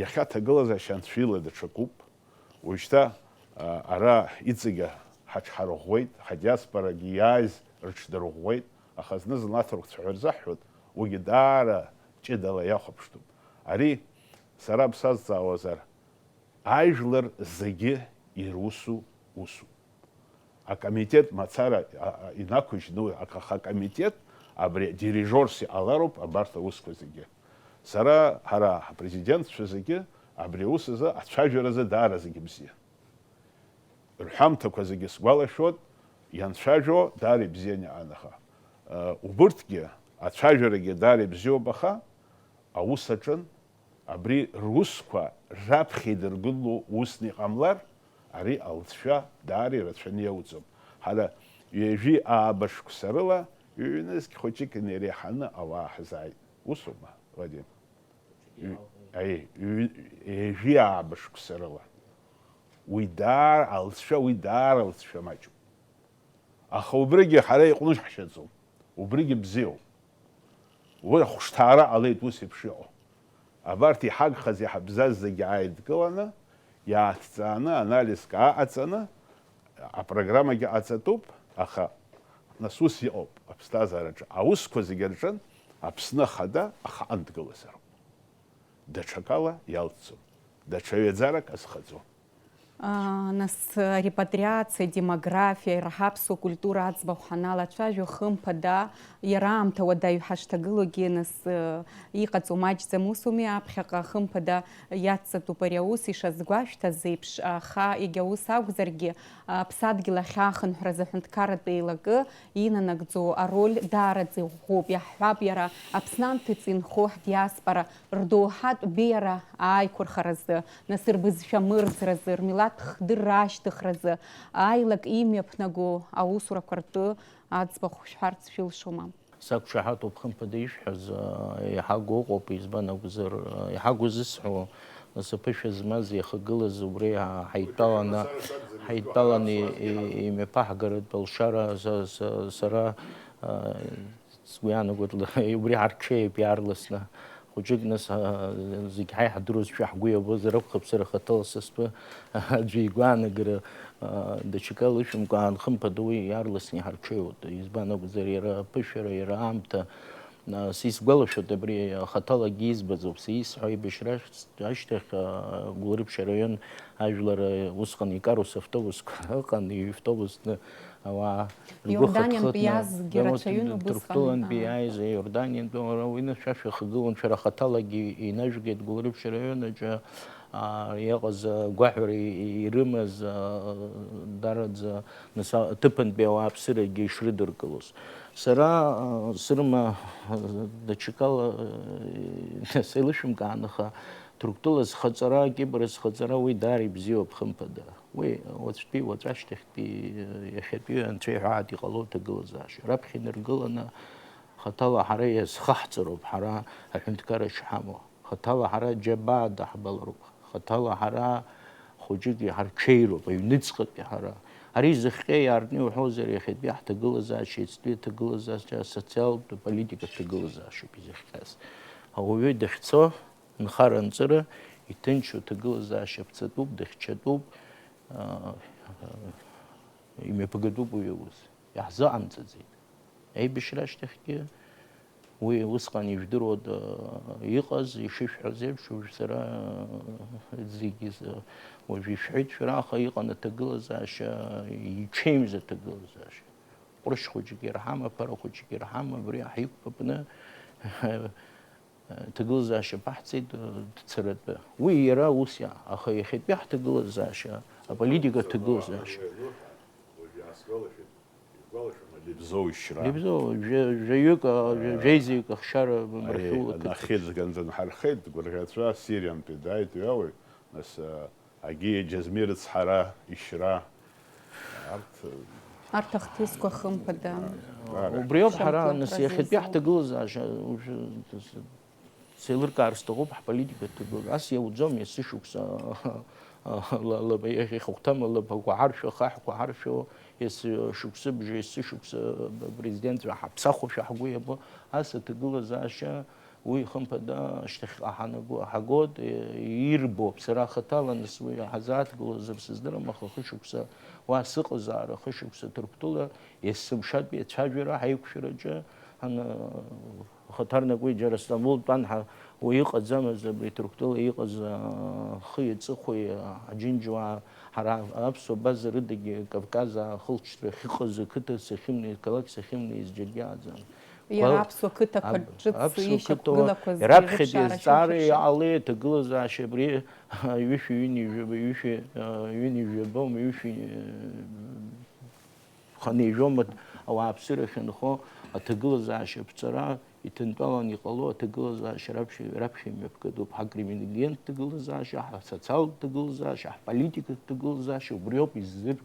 Иахьа аҭагылазаашьа анцәа ила даҽакуп. Уажәшьҭа, ара иҵегьы ҳаҽҳарӷәӷәеит, ҳадиаспорагьы иааиз рыҽдырӷәӷәеит, Аха зны-зынла аҭырқәцәа ҳәа рзаҳҳәоит, уигьы даара ҷыдала иахәаԥштәуп. Ари, сара бсазҵаауазар, ажәлар зегьы ирусу усуп. Акомитет мацара, а, а, инақәыжьны уи, аха акомитет абри дирижорс иҟалароуп абарҭ аусқәа зегьы. Сара, ҳара ҳпрезидентцәа зегьы абри аус азы, ацәажәаразы даара зегьы бзиа. Рҳәамҭақәа зегьы сгәалашәоит, ианцәажәо даара ибзиан иҟан, аха, э, убырҭгьы, ацәажәарагьы даара ибзиоуп, аха аус аҿын, абри русқәа раԥхьа идыргыло усны иҟамлар, ари алҵшәа даара ирацәаны иауӡом. Ҳара ҩажәи ааба шықәса рыла ҩ-нызқь хәыҷык инеиреиҳаны ауаа ҳзааит. Усоума, Вадим? Ҩ-, аи, ҩ-, ҩажәи ааба шықәса рыла. Уи даара алҵшәа, уи даара алҵшәа маҷуп. Аха убригьы ҳара иҟәнышҳшьаӡом. Убригьы бзиоуп. Уи ахәышҭаара ҟалеит ус еиԥш иҟоу. Абарҭ иҳагхаз, иҳабзаз зегьы ааидкыланы, иааҭҵааны, анализк ааҟаҵаны, апрограммагьы ҟаҵатәуп, аха нас ус иҟоуп аԥсҭазаараҿы. Аусқәа зегьы рҿын Аԥсны Ахада ахаан дгылазароуп. Даҽакала иалҵӡом. Даҽа ҩаӡарак азхаӡом. Аа, нас, арепатриациа, адемографиа, иара ҳаԥсуа культура аӡбахә ҳаналацәажәо, хымԥада, иара аамҭа уадаҩ ҳашҭагылоугьы, нас, э, иҟаҵоу маҷӡам усуми, аԥхьаҟа хымԥада иацҵатәуп ари аус, ишазгәашәҭаз еиԥш, аха егьа ус акәзаргьы, аԥсадгьыл ахь ахынҳәразы аҳәынҭқарратә еилакы инанагӡо ароль даараӡа иӷәӷәоуп, иаҳҳәап, иара Аԥсны анҭыҵ инхо ҳдиаспора рдоуҳатә беиара ааиқәырхаразы, нас рбызшәа мырӡразы, рмилаҭ хдырра ашьҭыхразы, аилак имҩаԥнаго аусурақәа ртәы аӡбахә шәҳәарц шәылшома? Сақәшаҳаҭуп, хымԥада, ишәҳәаз, еиҳагу ыҟоуп, избан акәзар, еиҳагу зысҳәо, нас аԥышәа змаз, иахагылаз убри ҳаидтәаланы, ҳаидтәаланы имҩаԥаҳгаратә алшара са, са, сара, сгәы иаанагоит, убри ҳарҽеип иаарласны. Хәыҷык, нас, зегь ҳаи ҳдыруазшәа ҳгәы иабозар акәхап, сара хаҭала са стәы аӡәы игәаанагара, даҽакы алышәымкәа аан, хымԥада, уи иаарласны иҳарҽеиуеит. Избан акәзар, иара аԥышәара, иара аамҭа, Нас исгәалашәоит, абри хаҭалагьы избаӡоуп, са исҳәо аибашьра ашьҭахь, Гәылрыԥшь араион ажәлар, усҟан икарус автобусқәа ыҟан, ҩ-автобусны ауаа ргәы Иорданиантәи хыҭхыҭны, иаазгьы рацәаҩын убысҟан, Ҭырқәтәылантәи аа. Иааиз, Иорданиантәи, уара уи нышәашәа ихагылан, шәара хаҭалагьы инажәгеит Гәылрыԥшь араион аҿы, аа, иҟаз, агәаҳәара и-, ирымаз, аа, дараӡа, нас, а-, аҭыԥантәи ауааԥсырагьы ишрыдыркылоз. Сара, а, сырма, а, даҽакала, а, сеилышәымкаан, аха Ҭырқәтәыла зхаҵара, Кьыбра зхаҵара уи даара ибзиоуп, хымԥада. Уи уаҵәтәи, уаҵәашьҭахьтәи, а, иахьатәи анцәа иҳәаат иҟало аҭагылазаашьа. Раԥхьа инаргыланы хаҭала ҳара иазхаҳҵароуп, ҳара аҳәынҭқарра шҳамоу. Хаҭала ҳара џьабаа даҳбалароуп. Хаҭала ҳара хәыҷык иҳарҽеироуп, аҩныҵҟатәи ҳара. Ари зыхҟьа иаартны иуҳәозар, иахьатәи ҳҭагылазаашьа, иацтәи аҭагылазаашьа, асоциалтә политика ҭагылазаашьоуп изыхҟьаз. Ауаҩы дахьцо, нхара-нҵыра, иҭынчу ҭагылазаашьа ԥҵатәуп, дыхьчатәуп, аа, имҩаԥгатәуп уи аус. Иаҳзыҟамҵаӡеит. Аибашьра ашьҭахьгьы уи усҟан ижәдыруада иҟаз, ишышәҳәаз еиԥш, уажә сара зегьы з-, уажә ишәҳәеит шәара, аха иҟан аҭагылазаашьа, иҽеимз аҭагылазаашьа. Ҟәрышь хәыҷык ирҳама, ԥара хәыҷык ирҳама, абри ҳиқәпапны, ҭагылазаашьа баҳҵеит, дцаратәы. Уи иара ус иа-, аха иахьатәи ҳҭагылазаашьа, аполитика ҭагылазаашьа. Уажә иаасгәалашәеит, ибгәалашәома Лебзоу ишьра? Лебзоу, жәа-, жәаҩык, а, жәа-, жәеизаҩык ахшара Ари, мрахьулак. Нахьыӡ ганӡа нҳархеит, дгәырӷьаҵәа Сириантәи дааит ҩауаҩ, нас, а, Агиа Џьазмир ицҳара, ишьра, арҭ, Арҭ ахҭысқәа хымԥада. Убри ауп ҳара, Шьамхы нас, иахьатәи Разизов. Ҳҭагылазаашьа, уж-, Сеилыркаар сҭахуп ҳполитикатә ҭагылазаашьа. Ас иауӡом, есышықәса, ла-, ла-, иахьа ихәҭам лабақәа ҳаршәо, ахаҳәқәа ҳаршәо, есышықәсыбжьы, есышықәса апрезидентцәа ҳаԥсахуашәа ҳгәы иабо, ас аҭагылазаашьа Уи, хымԥада, шьҭахьҟа ҳанаго-, ҳагоит, е, ирбоуп. Сара хаҭала нас уи ҳазааҭгылозар сыздырам, аха хышықәса уа сыҟазаара, хышықәса Ҭырқәтәыла есымшатәи ацәажәара ҳаиқәшәараҿы ҳана-, хаҭарнак уи џьара Стамбул дтәан, ҳа-, уи иҟаӡамыз, абри Ҭырқәтәыла иҟаз, а, хи аҵыхәеи, а, аџьынџьуаа, ҳара аԥсуа база рыдагьы Кавказ аахылҵшьҭра ахьыҟаз, ақыҭа сахьымнеиз, қалақь сахьымнеиз џьаргьы ааӡам. Иара Гәал-, аԥсуа қыҭақәа аб-, ҿыц аԥсуа ишьақәгылақәаз қыҭақәа раԥхьатәи ирыԥшаара азҵаара шәымшәыжьы. Иҟалеит, аҭагылазаашьа абри ҩышәи ҩынҩажәи, ҩышәи, ҩынҩажәи абом, ҩышәи, ханеижәома ауааԥсыра ахьынхо аҭагылазаашьа аԥҵара иҭынтәалан иҟало аҭагылазаашьа раԥхьа, раԥхьа имҩаԥгатәуп. Ҳакриминогентә ҭагылазаашьа, ҳасоциалтә ҭагылазаашьа, ҳполитикатә ҭагылазаашьа, убриоуп иззыр-,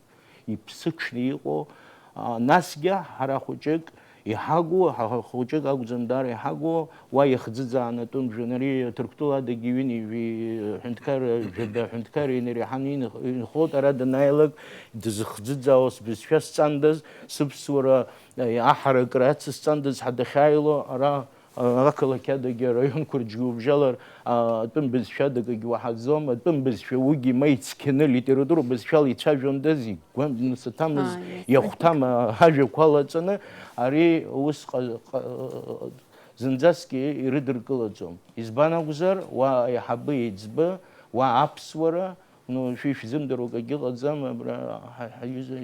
иԥсыҽны иҟоу. А, насгьы ҳара хәыҷык иҳагу, ҳа-, ҳа-, хәыҷык акәӡам, даара иҳагу, уа иахӡыӡааны атәым жәҩан, ари Ҭырқәтәыла адагьы ҩынҩажәи ҳәынҭқарра, жәаба ҳәынҭқарра инареиҳаны ин-, инхоит, ара данааилак дызхӡыӡаауа сбызшәа сҵандаз, сыԥсуара, а, аҳаракра ацысҵандаз ҳа дахьааило, ара, а, ақалақь адагьы араионқәа рҿгьы убжьалар, а, атәым бызшәа адагагь уаҳаӡом, атәым бызшәа уигьы ма ицқьаны литература бызшәала ицәажәондаз, игәам-, саҭамыз, Аа, иахәҭам, а, ажәақәа алаҵаны, ари ус ҟа-, ҟа-, зынӡаскгьы ирыдыркылаӡом. Избан акәзар, уа аиҳабы еиҵбы, уа аԥсуара, ну, шәи шәзымдыруа акгьы ыҟаӡам, абра ҳа-, ҳаҩыза,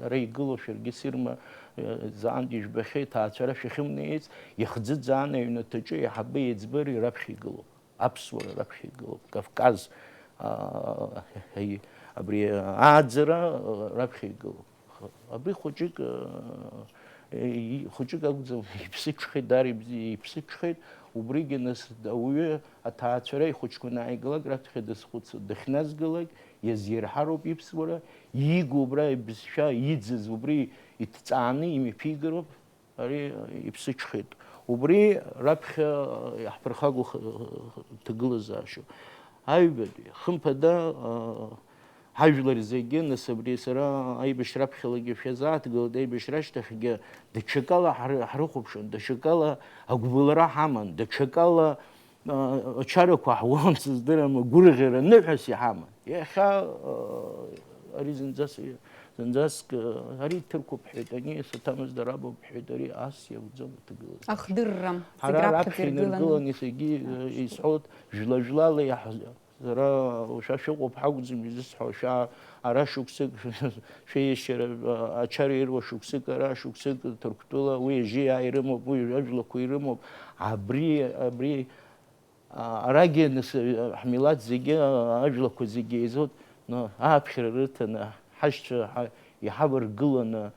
ара игылоу шәаргьы сирма, э, заантә ижәбахьеит, ҭаацәара шәахьымнеиц, ихӡыӡааны аҩнаҭаҿы аиҳабы еиҵбы раԥхьа игылоуп. Аԥсуара раԥхьа игылоуп, Кавказ, аа, абри ааӡара раԥхьа игылоуп. Абри хәыҷык, аа, и-, хәыҷык акәӡам, иԥсыҽхеит, даара ибзи-, иԥсыҽхеит, убригьы нас ауаҩы аҭаацәара ихәыҷқәа анааигалак раԥхьа дазхәыцуа, дахьназгалак, иазирҳароуп иԥсуара, ииго убра ибызшәа иӡыз, убри иҭҵааны имҩаԥигароуп. Ари иԥсыҽхеит. Убри раԥхьа иаҳԥырхагоу х-, ҭагылазаашьоуп. Аҩбатәи, хымԥада, а, ҳажәлар зегьы, нас абри сара аибашьра аԥхьалагьы шәазааҭгылеит, аибашьра ашьҭахьгьы даҽакала ҳры-, ҳрыхәаԥшуан, даҽакала агәыбылра ҳаман, даҽакала, а, ачарақәа ҳуан, сыздырам, агәырӷьара, ныҳәас иҳаман. Иахьа, а, ари зынӡас, зынӡаск, а, ари ҭырқәуп ҳәеит, ани саҭамыз дарабоуп ҳәеит, ари ас иакәӡам аҭагылазаашьа. Ахдырра, зегь ҳара раԥхьа раԥхьа инаргылан, инаргылан, исегьы, а, исҳәоит, жәла-жәлала иаҳ-, сара шәа шәыҟоуп ҳакәӡам изысҳәо, шәа ара шықәсык, шәеиашьара, а, ачара ируа шықәсык, ара шықәсык Ҭырқәтәыла, уи ажьиаа ирымоуп, уи ажәлақәа ирымоуп. Абри, абри, а, арагьы нас, а, ҳмилаҭ зегьы, а, ажәлақәа зегьы еизоит, но, ааԥхьара рыҭаны, ҳашьцәа ҳа-, иҳаваргыланы,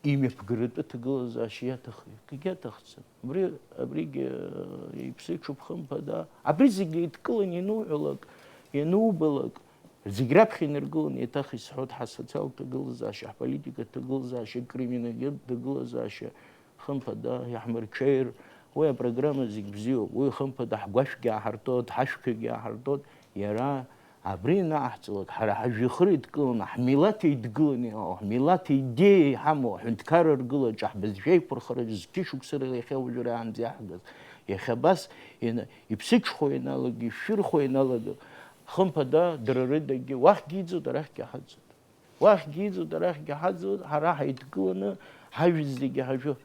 имҩаԥгаратәы ҭагылазаашьа иаҭахи? Акгьы аҭахӡам. Абри, абригьы, э, иԥсыҽуп, хымԥада. Абри зегьы еидкыланы иануҳәалак, ианубалак, зегь раԥхьа инаргыланы еиҭах исҳәоит, ҳасоциалтә ҭагылазаашьа, ҳполитикатә ҭагылазаашьа, акриминогентә ҭагылазаашьа, хымԥада, иаҳмырҽеир, уи апрограмма зегь бзиоуп, уи хымԥада ҳгәашәгьы ааҳартуеит, ҳашәқәагьы ааҳартуеит, иара Абри ианаҳҵалак, ҳара ҳажәҩахыр еидкыланы, ҳмилаҭ еидгыланы иҟоу, ҳмилаҭ идеиа иҳамоу аҳәынҭқарра ргылаҿы, ҳбызшәа еиқәырхараҿы зқьышықәса рыла иахьа уажәы раанӡа иаҳгаз, иахьа абас ина-, иԥсыҽхәо ианалага, ишәырхәо ианалага, хымԥада, дара рыдагьы уахьгьы иӡоит, арахьгьы ҳаӡоит. Уахьгьы иӡоит, арахьгьы ҳаӡоит, ҳара ҳаидкыланы, ҳажәа зегьы ҳажәы.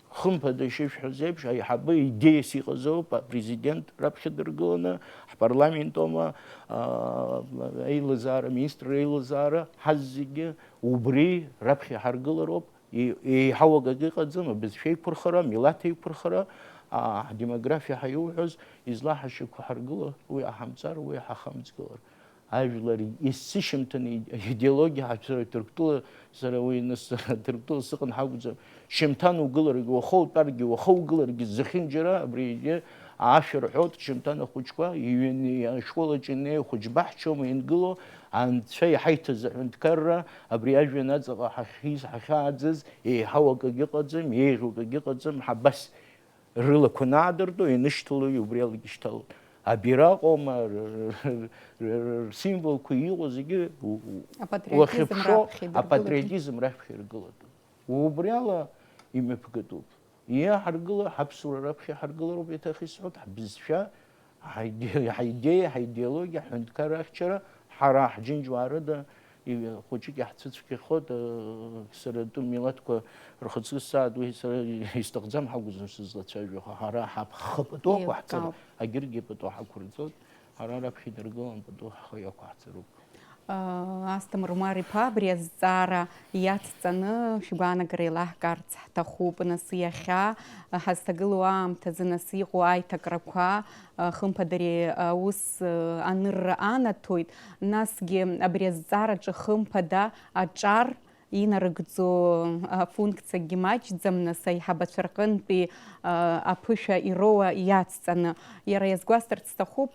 Хымԥада, ишышәҳәаз еиԥш, аиҳабы идеиас иҟазоуп, апрезидент раԥхьа дыргыланы, ҳпарламент аума, аа, аилазаара, аминистрра аилазаара, ҳазегьы убри раԥхьа иҳаргылароуп, е-, еиҳау акагьы ыҟаӡам, абызшәа еиқәырхара, амилаҭ еиқәырхара, аа, ҳдемографиа ҳаиуҳәаз, излаҳашьақәо ҳаргылар, уи аҳамҵар, уи ҳахамҵгылар. Ажәлар есышьҭамҭаны идеологиа ҳацәыра Ҭырқәтәыла, сара уи нас Ҭырқәтәыла сыҟан ҳакәӡам. Шьамҭан угыларгьы, уаха утәаргьы, уаха угыларгьы зехьынџьара абри егьи ашәа рҳәоит, Шьамҭан ахәыҷқәа, иҩны ашкол аҿы инеиуа хәыҷ баҳчоума иангыло, анцәа иҳаиҭаз аҳәынҭқарра, абри ажәҩан аҵаҟа ҳахьиз, ҳахьааӡаз, еиҳау акагьы ыҟаӡам, еиӷьу акагьы ыҟаӡам, ҳабас Рылақәа наадыртуа, инышьҭалои убри ала ишьҭалоит. Абираҟ аума, р-, р-, р-, рсимволқәа иҟоу зегьы у-, у-, Апатриотизм уахьыԥшо, раԥхьа идыргылатәуп. Апатриотизм раԥхьа иргылатәуп. Убри ала имҩаԥгатәуп. Иаҳаргыла, ҳаԥсуара раԥхьа иҳаргылароуп, еиҭах исҳәоит, ҳбызшәа, ҳаиде-, ҳаидеиа, ҳаидеологиа, ҳҳәынҭқарра ахьчара, ҳара ҳџьынџьуаа рыда, и-, хәыҷык иаҳцәыцәгьахоит, э, сара атәым милаҭқәа рхаҿы сааит, уи сара исҭахӡам, ҳакәзар сызлацәажәо, ҳара ҳаԥ-, ҳхы патуқәа ҳҵара, еилкаауп, агьыргьы пату ҳақәырҵоит, ҳара раԥхьа идыргылан пату ҳхы иақәаҳҵароуп. Асҭамыр Умар-иԥа, абри азҵаара иацҵаны шәгәаанагара еилаҳкаарц ҳҭахуп. Нас иахьа ҳазҭагылоу аамҭазы нас иҟоу аиҭакрақәа, хымԥада ари аус анырра анаҭоит. Насгьы абри азҵаараҿы хымԥада аҿар инарыгӡо афункциагьы маҷӡам, нас аиҳабацәа рҟынтәи аԥышәа ироуа иацҵаны. Иара иазгәасҭарц сҭахуп,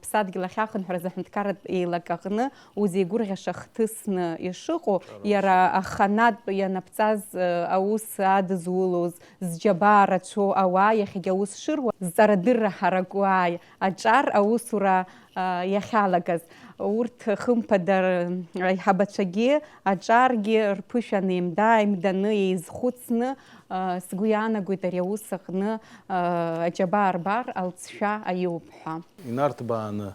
ԥсадгьыл ахьахынҳәраз аҳәынҭқарратә еилак аҟны узеигәырӷьаша хҭысны ишыҟоу, иара аханатә ианаԥҵаз аус адызулоз, зџьабаа рацәоу ауаа иахьагьы аус шыруа, зҵарадырра ҳаракуааи аҿар аусура иахьалагаз. Урҭ, хымԥада, аиҳабацәагьы аҿаргьы рԥышәа неимда-ааимданы еизхәыцны, сгәы иаанагоит ари аус аҟны аџьабаа рбар алҵшәа аиуп ҳәа. Инарҭбааны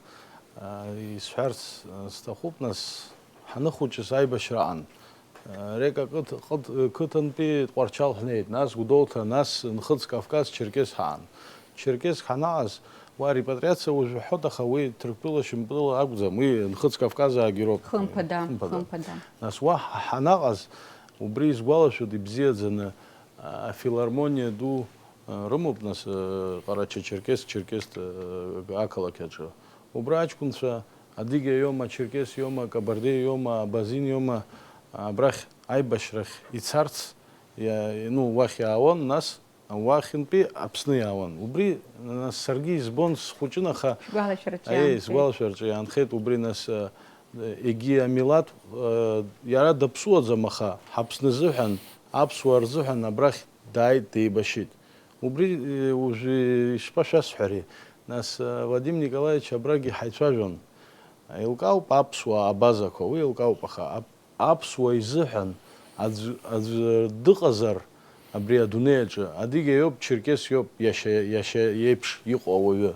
исҳәарц сҭахуп, нас, ҳаныхәыҷыз аибашьраан. Река қыҭ-, ҟыт-, қыҭантәи Тҟәарчал ҳнеит, нас Гәдоуҭа, нас Нхыҵ Кавказ, Черкес ҳаан. Черкес ҳанаҟаз, уа репатриациа ужәаҳәоит, аха уи Ҭырқәтәыла, Шьамтәыла акәӡам, уи Нхыҵ Кавказаагьы роуп. Хымԥада, хымԥада. Хымԥада. Нас уа ҳ-, ҳанаҟаз, убри исгәалашәоит ибзиаӡаны, афилармониа ду, а, рымоуп, нас, а, Ҟарача-Черкес, Черкес, а, ақалақь аҿы. Убра аҷкәынцәа Адыгьа иоума, Черкес иоума, Кабардеи иоума, Абазин иоума, абрахь аибашьрахь ицарц, иа-, ну, уахь иаауан, нас уахьынтәи Аԥсны иаауан. Убри, нас, саргьы избон, схәыҷын, аха, шәгәалашәараҿы аиеи, иаанхеит, сгәалашәараҿы иаанхеит, убри, нас, э, егьи амилаҭ, э, иара даԥсуаӡам, аха ҳАԥсны азыҳәан, аԥсуаа рзыҳәан абрахь дааит, деибашьит. Убри, э, уажәы ишԥашәасҳәари? Нас, э, Вадим Николаевич абрагьы ҳаицәажәон. Еилкаауп аԥсуаа абазақәа, уи еилкаауп, аха ап-, аԥсуа изыҳәан аӡә, аӡә дыҟазар абри адунеи аҿы, адыгьа иоуп, черкес иоуп, иашьа, иашьа иеиԥш иҟоу ауаҩы.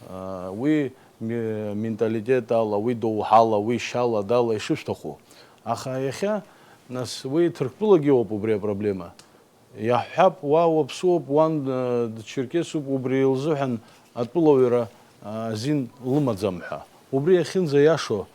Э, уи ми-, менталитет ала, уи доуҳала, уи шьала, дала ишышәҭаху. Аха иахьа, нас, уи Ҭырқәтәылагьы ыҟоуп убри апроблема. Иаҳҳәап, уа уаԥсуоуп, уан, э, дчеркесуп, убри лзыҳәан атәылауаҩра, а, азин лымаӡам ҳәа. Убри иахьынӡаиашоу,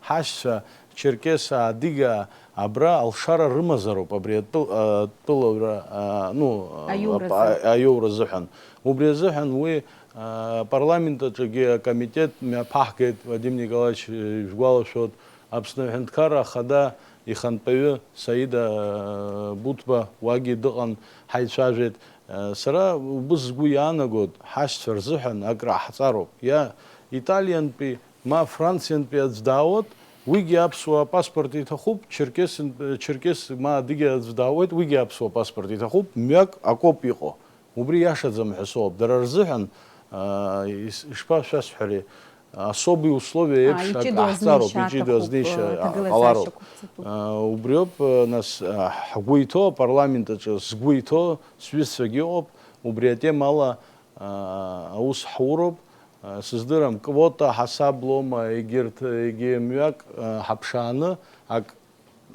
ҳашьцәа, черкесаа, адыгаа, абра алшара рымазароуп абри атәы-, а, атәылауаҩра, а, ну, а, аиуразы. А, аиура азыҳәан. Убри азыҳәан уи, а, апарламент аҿгьы акомитет мҩаԥаҳгеит, Вадим Николаевич, э, ижәгәалашәоит, Аԥсны Аҳәынҭқарра Ахада ихантәаҩы Саида, э, Буҭба уагьы дыҟан, ҳаицәажәеит. Э, сара убыс сгәы иаанагоит, ҳашьцәа рзыҳәан акраҳҵароуп. Иа Италиантәи, ма Франциантәи аӡә даауеит, уигьы аԥсуа паспорт иҭахуп, Черкесынтә-, Черкес, ма адыгьы аӡә даауеит, уигьы аԥсуа паспорт иҭахуп, мҩак акоуп иҟоу. Убри иашаӡам ҳәа соуп. Дара рзыҳәан, аа, ис-, ишԥашәасҳәари, особые условия еиԥш ак ҟаҳҵароуп, иҷыдоу азнеишьа ҟалароуп. Ҭагылазаашьақәа рзы. Аа, убриоуп, аа, нас, аа, ҳгәы иҭоу, апарламент аҿы сгәы иҭоу, сҩызцәагьы ыҟоуп, убри атемала, аа, аус ҳуроуп. Аа, сыздырам, квота ҳасаблома, егьырҭ, егьи мҩак, аа, ҳаԥшааны ак,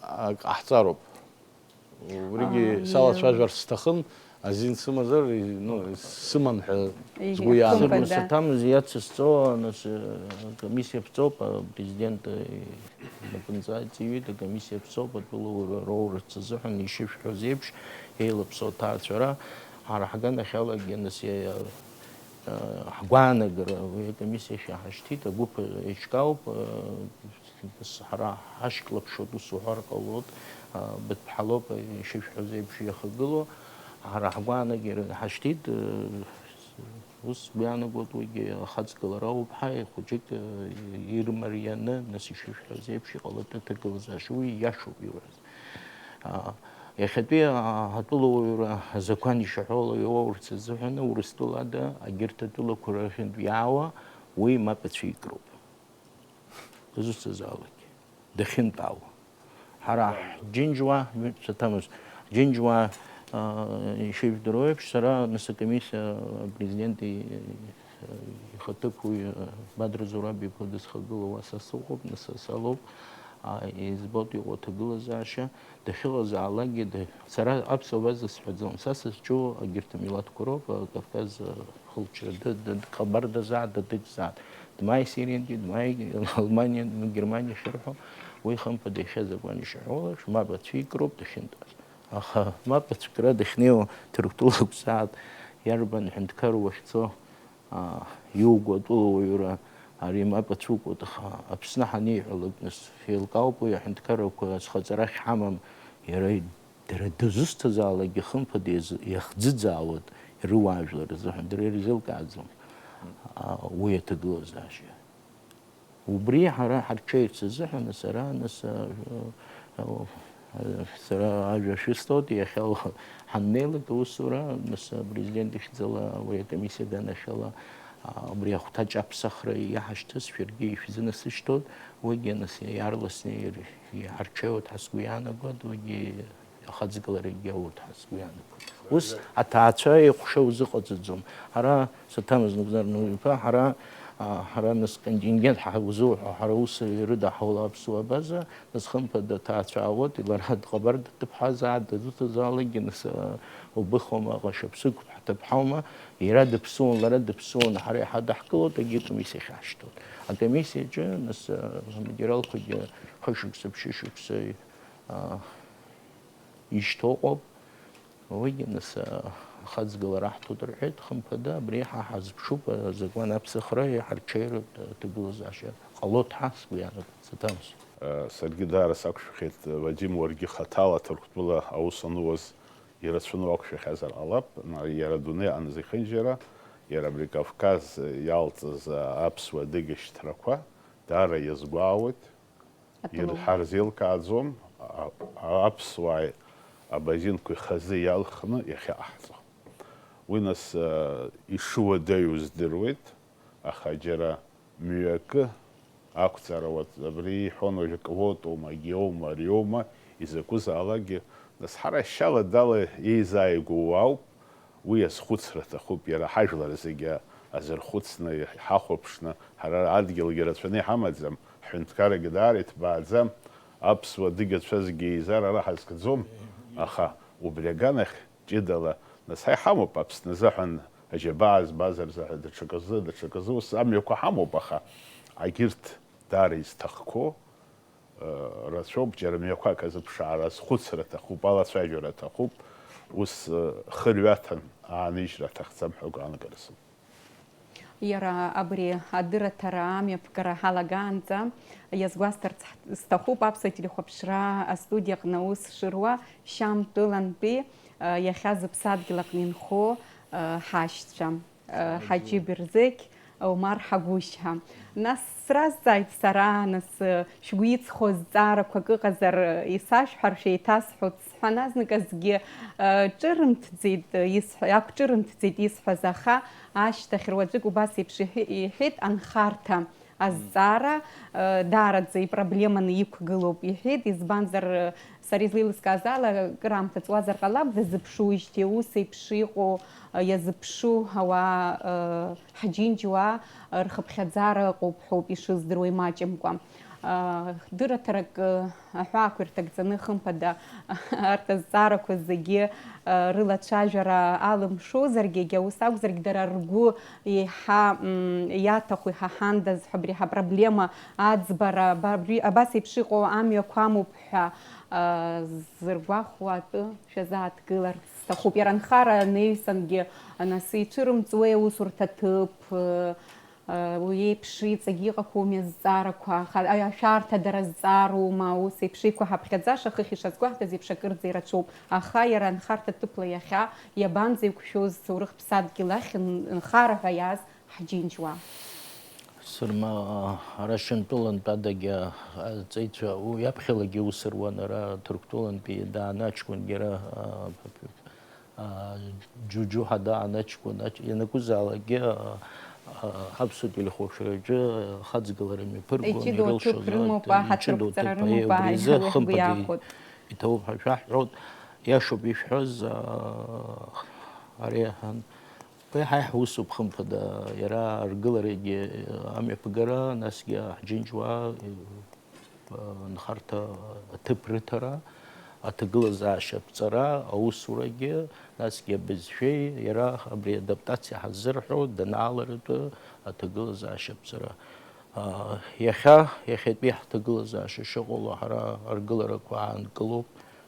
ак ҟаҳҵароуп. Убригьы, аа, салацәажәарц сҭахын, азин сымазар, и-, ну, сыман ҳәа сгәы иаанагон. Сырмасаҭамыз иацысҵо, нас, э, акомиссиа ԥҵоуп, апрезидент, э, инапынҵа иҵыҩит, акомиссиа ԥҵоуп, атәылауаҩра роурц азыҳәан ишышәҳәоз еиԥш, еилаԥсоу аҭаацәара ҳара ҳганахьалагьы, нас, иа-, иа-, э, ҳгәаанагара уи акомиссиа шәаҳашьҭит, агәыԥ еиҿкаауп, э, Ҳара ҳашьклаԥшуеит, ус уҳәар ҟалоит, а, быҭәҳалоуп, ишышәҳәоз еиԥш иахагылоу. Ҳара ҳгәаанагара ҳашьҭит, э, ус сгәы иаанагоит, уигьы ахаҵгылара ауп ҳәа, хәыҷык, э, ирмарианы, нас ишышәҳәоз еиԥш иҟалоит аҭагылазаашьа, уи иашоуп иуҳәаз. А, иахьатәи, а, атәылауаҩра азакәан ишаҳәо ала иоурц азыҳәан Урыстәыла ада агьырҭ атәылақәа рахьынтә иаауа уи мап ацәикроуп. Дызусҭазаалак дахьынтәаауа. Ҳара ҳџьынџьуаа, ҩынтә саҭамыз, џьынџьуаа Ишыжәдыруа еиԥш, сара нас акомиссиа апрезидент ихаҭыԥуаҩ Бадра Зураб-иԥа дызхагылоу уа са сыҟоуп, нас салоуп. Избоит иҟоу аҭагылазаашьа, дахьыҟазаалакгьы, сара аԥсуа база сҳәаӡом, са сызҿу агьырҭ амилаҭқәа роуп, Кавказ ахылҵшьҭра, Ҟабардазаат, Дадыгзаат, дмааи Сириантәи, дмааи Алманиа, Германиа ахьырҳәо, уи хымԥада иахьа азакәан ишаҳәо еиԥш, мап ацәикроуп дахьынтәааз. Аха мап ацәкра дахьнеиуа Ҭырқәтәыла акәзаап, иарбан ҳәынҭқарра уахьцо, аа, иуго атәылауаҩра ари мап ацәукуеит, аха Аԥсны ҳаниҳәалак, нас, еилкаауп уи аҳәынҭқаррақәа зхаҵара ахьҳамам, иара дара дызусҭазаалакгьы хымԥада иаз-, иахӡыӡаауеит, ирыуаажәлар рзыҳәан дара ирзеилкааӡом, аа, уи аҭагылазаашьа. Убри ҳара ҳарҽеирц азыҳәан, сара, нас, а, а, сара ажәа шәысҭоит, иахьа ҳаннеилак аусура, нас, апрезидент ихьӡала уи акомиссиа данахьала, а, убри ахәҭаҷ аԥсахра иаҳашьҭыз шәаргьы ишәзынасышьҭуеит, уигьы, нас, иаарласны ир-, иҳарҽеиуеит ҳәа сгәы иаанагоит, уигьы ахаҵгыларагьы ауеит ҳәа сгәы иаанагоит. Ус аҭаацәа еиҟәшоу узыҟаҵаӡом. Ҳара, Саҭамыз Нугзар Нуриԥа, ҳара, а, ҳара нас контингент ҳа-, узуҳәо, ҳара ус ирыдаҳаула аԥсуа абаза, нас хымԥада аҭаацәа аауеит, лара дҟабарда дыԥҳазаат, дызусҭазаалакгьы, нас, а, убыхуама, аҟашьаԥсык ҳҭыԥҳаума, иара дыԥсуан, лара дыԥсуан, ҳара иҳадаҳкылоит, егьи комиссиа ахьаҳшьҭоуп. Акомиссиаҿы, нас, а, аматериалқәагьы хышықәса, ԥшьышықәса, а, ишьҭоу ыҟоуп. Уигьы, нас, а, ахаҵгылара аҳҭоит рҳәеит, хымԥада, абри ҳа ҳазԥшуп, азакәан аԥсахра иҳарҽеиратә аҭагылазаашьа ҟалоит ҳәа сгәы иаанагоит, Саҭамыз. Саргьы даара сақәшәахьеит, Вадим, уаргьы хаҭала Ҭырқәтәыла аус ануаз ирацәаны уақәшәахьазар ҟалап, ма-, иара адунеи аҟны зехьынџьара, иара абри Кавказ иалҵыз аԥсуа адыга шьҭрақәа даара иазгәаауеит. Ир-, ҳарзеилкааӡом, а-, а-, аԥсуааи абазинқәеи хазы иалхны иахьаҟаҳҵо. Уи, нас, а, ишуадаҩу здыруеит, аха џьара мҩакы ақәҵара уаҵ-, абри иҳәон уажәы квотоума, агьиоума, ариоума, изакәызаалакгьы, нас, ҳара шьала дала еизааигәоу ауп, уи азхәыцра аҭахуп, иара ҳажәлар зегьы азырхәыцны, иҳахәаԥшны, ҳара адгьылгьы рацәаны иҳамаӡам, ҳҳәынҭқаррагьы даара иҭбааӡам, аԥсуа дыгьацәазгьы еизара ара ҳазкӡом, аха убри аганахь ҷыдала, нас, ҳа иҳамоуп Аԥсны азыҳәан аџьабаа збаз рзыҳәан, даҽаказы, даҽаказы, ус амҩақәа ҳамоуп, аха агьырҭ даара изҭахқәоу, рацәоуп, џьара мҩақәак азыԥшаара, азхәыцра аҭахуп, алацәажәара аҭахуп, ус, хырҩаҭан ааныжьра аҭахӡам ҳәа агәаанагара сымоуп. Иара абри адырраҭара амҩаԥгара ҳалагаанӡа иазгәасҭарц ҳҭ-, сҭахуп, аԥсуа телехәаԥшра астудиаҟны аус шыруа Шьамтәылантәи, иахьа зыԥсадгьыл аҟны инхо, ҳашьцәа. Ҳаџьы Берзеқь, Омар Ҳагәышьа. Нас сразҵааит сара, нас, шәгәы иҵхо зҵаарақәак ыҟазар, исашәҳәар, шәеиҭасҳәоит, сҳәан, азныказгьы, ҿырымҭӡеит, исҳәа-, ақәҿырымҭӡеит исҳәаз, аха ашьҭахь руаӡәык убас еиԥш иҳәе-, иҳәеит, анхарҭа азҵаара, даараӡа ипроблеманы иқәгылоуп, иҳәеит, избанзар, Сара излеилыскааз ала, акыраамҭа ҵуазар ҟалап, дазыԥшуижьҭеи ус еиԥш иҟоу, иазыԥшу ауаа, ҳџьынџьуаа рхыԥхьаӡара ыҟоуп ҳәоуп ишыздыруа имаҷымкәа. Дырраҭарак аҳәаақәа ирҭагӡаны, хымԥада, арҭ азҵаарақәа зегьы рылацәажәара алымшозаргьы, егьа ус акәзаргь, дара ргәы еиҳа, м, иаҭаху, иҳаҳандаз ҳәа абри ҳапроблема аӡбара, ба-, абри абас еиԥш иҟоу амҩақәа амоуп ҳәа, а, зыргәахәуа атәы шәазааҭгыларц сҭахуп. Иара анхара анаҩсангьы, нас, ицәырымҵуеи аусурҭа ҭыԥ, а, уи еиԥш иҵегь иҟақәоуми азҵаарақәа, аха, а, ашәарҭа дара зҵаароума, ус еиԥш иқәаҳаԥхьаӡаша, хыхь ишазгәаҳҭаз еиԥш, акырӡа ирацәоуп. Аха иара анхарҭа ҭыԥла иахьа иабанӡеиқәшәоз, ҭоурых ԥсадгьыл ахь н-, нхара ҳәа иааз ҳџьынџьуаа. Сырма, ара Шьамтәылантә адагьы аҵеицәа, уи аԥхьалагьы ус руан, ара Ҭырқәтәылантәи дааны аҷкәынгьы ара, а, а, Џьуџьу ҳәа дааны аҷкәын, аҷ-, ианакәызаалакгьы, а, а, ҳаԥсуа телехәаԥшраҿы ахаҵгылара мҩаԥыргон, иҷыдоу ирылшоз, аҭыԥ рымоуп, аҳ, иҷыдоу аҭырқәҵара аҭыԥ, рымоуп, аиеи, аҳ, убри азы уи ҳгәы хымԥада иаахәоит. Иҭоуп ҳәа шәаҳҳәоит. Иашоуп ишәҳәаз, аа, ари аҳан-, уи ҳаи ҳусуп, хымԥада, иара аргыларагьы, амҩаԥгара, насгьы ҳџьынџьуаа, нхарҭа аҭыԥ рыҭара, аҭагылазаашьа аԥҵара, аусурагьы, насгьы абызшәеи, иара абри адаптациа ҳаззырҳәо данааларатәы аҭагылазаашьа аԥҵара. Аа, иахьа, иахьатәи ҳҭагылазаашьа шыҟало ҳара аргыларақәа аанкылоуп,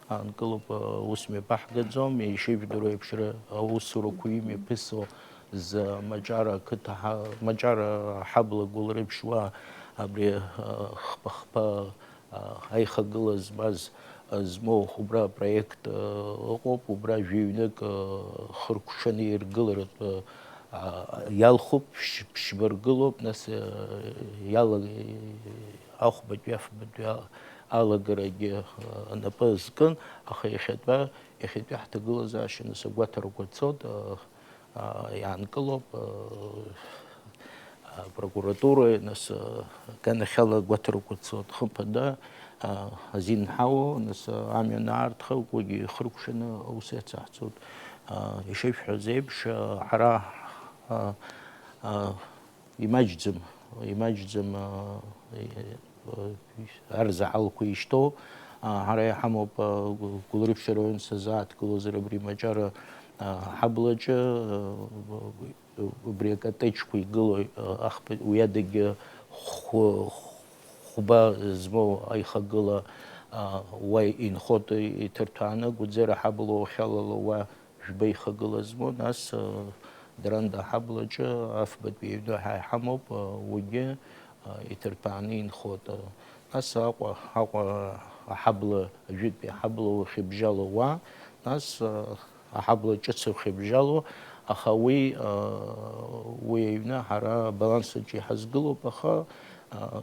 аанкылоуп, ус мҩаԥаҳгаӡом, ишыжәдыруа еиԥш, ра-, аусурақәа имҩаԥысуа змаҷара ақыҭа ҳа-, маҷара ҳабла гәылрыԥшьуа абри, а, хԥа-хԥа, а, аихагыла змаз, а, змоу убра апроект, а, ыҟоуп, убра жәаҩнык, а, хыркәшаны иргыларатәы, а, иалхуп, ԥшь-, ԥшьба ргылоуп, нас, а, иала-, ахәбатәи, афбатәи а-, алагарагьы, а, анапы азкын, аха иахьатәа, иахьатәи ҳҭагылазаашьа нас агәаҭарақәа цоит, а, а, иаанкылоуп, а, апрокуратура, нас, а, аганахьала агәаҭарақәа цоит, хымԥада, а, азин ҳауо, нас, а, амҩа анаарҭха, уигьы ихыркәшаны аус иацаҳҵоит. А, ишышәҳәаз еиԥш, а, ҳара, а, а, имаҷӡам, имаҷӡам, а, и-, а, арзаҳалқәа ишьҭоу, а, ҳара иҳамоуп, а, Гәы-, Гәылрыԥшь араион сазааҭгылозар абри маҷара, а, ҳаблаҿы, а, убри акатеиџьқәа игылоу, а, ахԥа-, уи адагьы хә-, хәба змоу аихагыла, а, уа инхоит иҭырҭәааны, Гәыӡера ҳабла уахьалало уа жәба ихагыла змоу, нас, а, Даранда ҳаблаҿы афбатәи аҩны ҳа иҳамоуп, а, уигьы, а, иҭырҭәааны инхоит. Нас Аҟәа, Аҟәа аҳабла, ажәытәи аҳабла уахьыбжьало уа, нас, а, аҳабла ҿыц уахьыбжьало, аха уи, а, уи аҩны ҳара абаланс аҿы иҳазгылоуп, аха, а,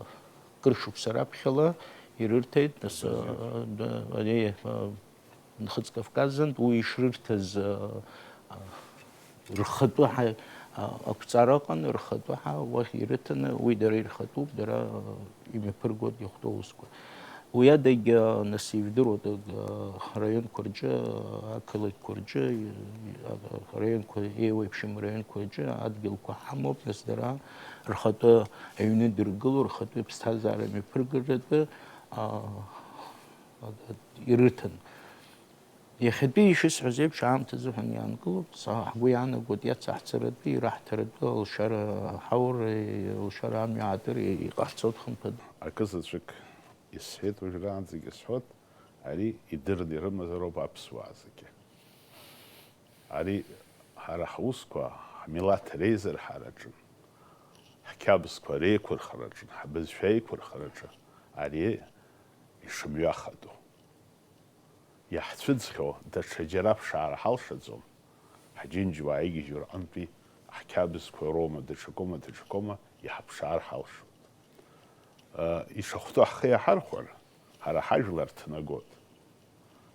кыр шықәса раԥхьала ирырҭеит, нас, а, да, ари, а, Нхыҵ Кавказынтә уи ишрырҭаз, а, а, рхатәы ҳа-, а, ақәҵара ыҟан, рхатәы ҳа-, уахь ирыҭаны, уи дара ирхатәуп, дара, а, имҩаԥыргоит иахәҭоу аусқәа. Уи адагь, а, нас ижәдыруеит, а, раионқәа рҿы, ақалақьқәа рҿы, а, а, раионқәа еиуеиԥшым раионқәа рҿы адгьылқәа ҳамоуп, нас дара рхатәы аҩны дыргыло, рхатәы ԥсҭазаара мҩаԥыргаратәы, а, ирыҭан. Иахьатәи ишысҳәаз еиԥш аамҭа азыҳәан иаанкылоуп, са ҳгәы иаанагоит иацаҳҵаратәы, ираҳҭаратәы, алшара ҳаура, алшара амҩа аатыр иҟаҳҵоит хымԥада. Акы заҵәык исҳәеит, уажәраанӡагьы сҳәоит, ари идырны ирымазароуп аԥсуаа зегьы. Ари ҳара ҳусқәа, ҳмилаҭ реизырҳараҿы, ҳқьабзқәа реиқәырхараҿы, ҳбызшәа еиқәырхараҿы ари ишымҩахатәу. Иаҳцәыӡхьоу даҽа џьара аԥшаара ҳалшаӡом, ҳџьынџьуаа игьежьу рҟынтәи ҳқьабзқәа роума, даҽакоума, даҽакоума иҳаԥшаар ҳалшоит. Ишахәҭоу ҳхы иаҳархәар, ҳара ҳажәлар ҭнагоит.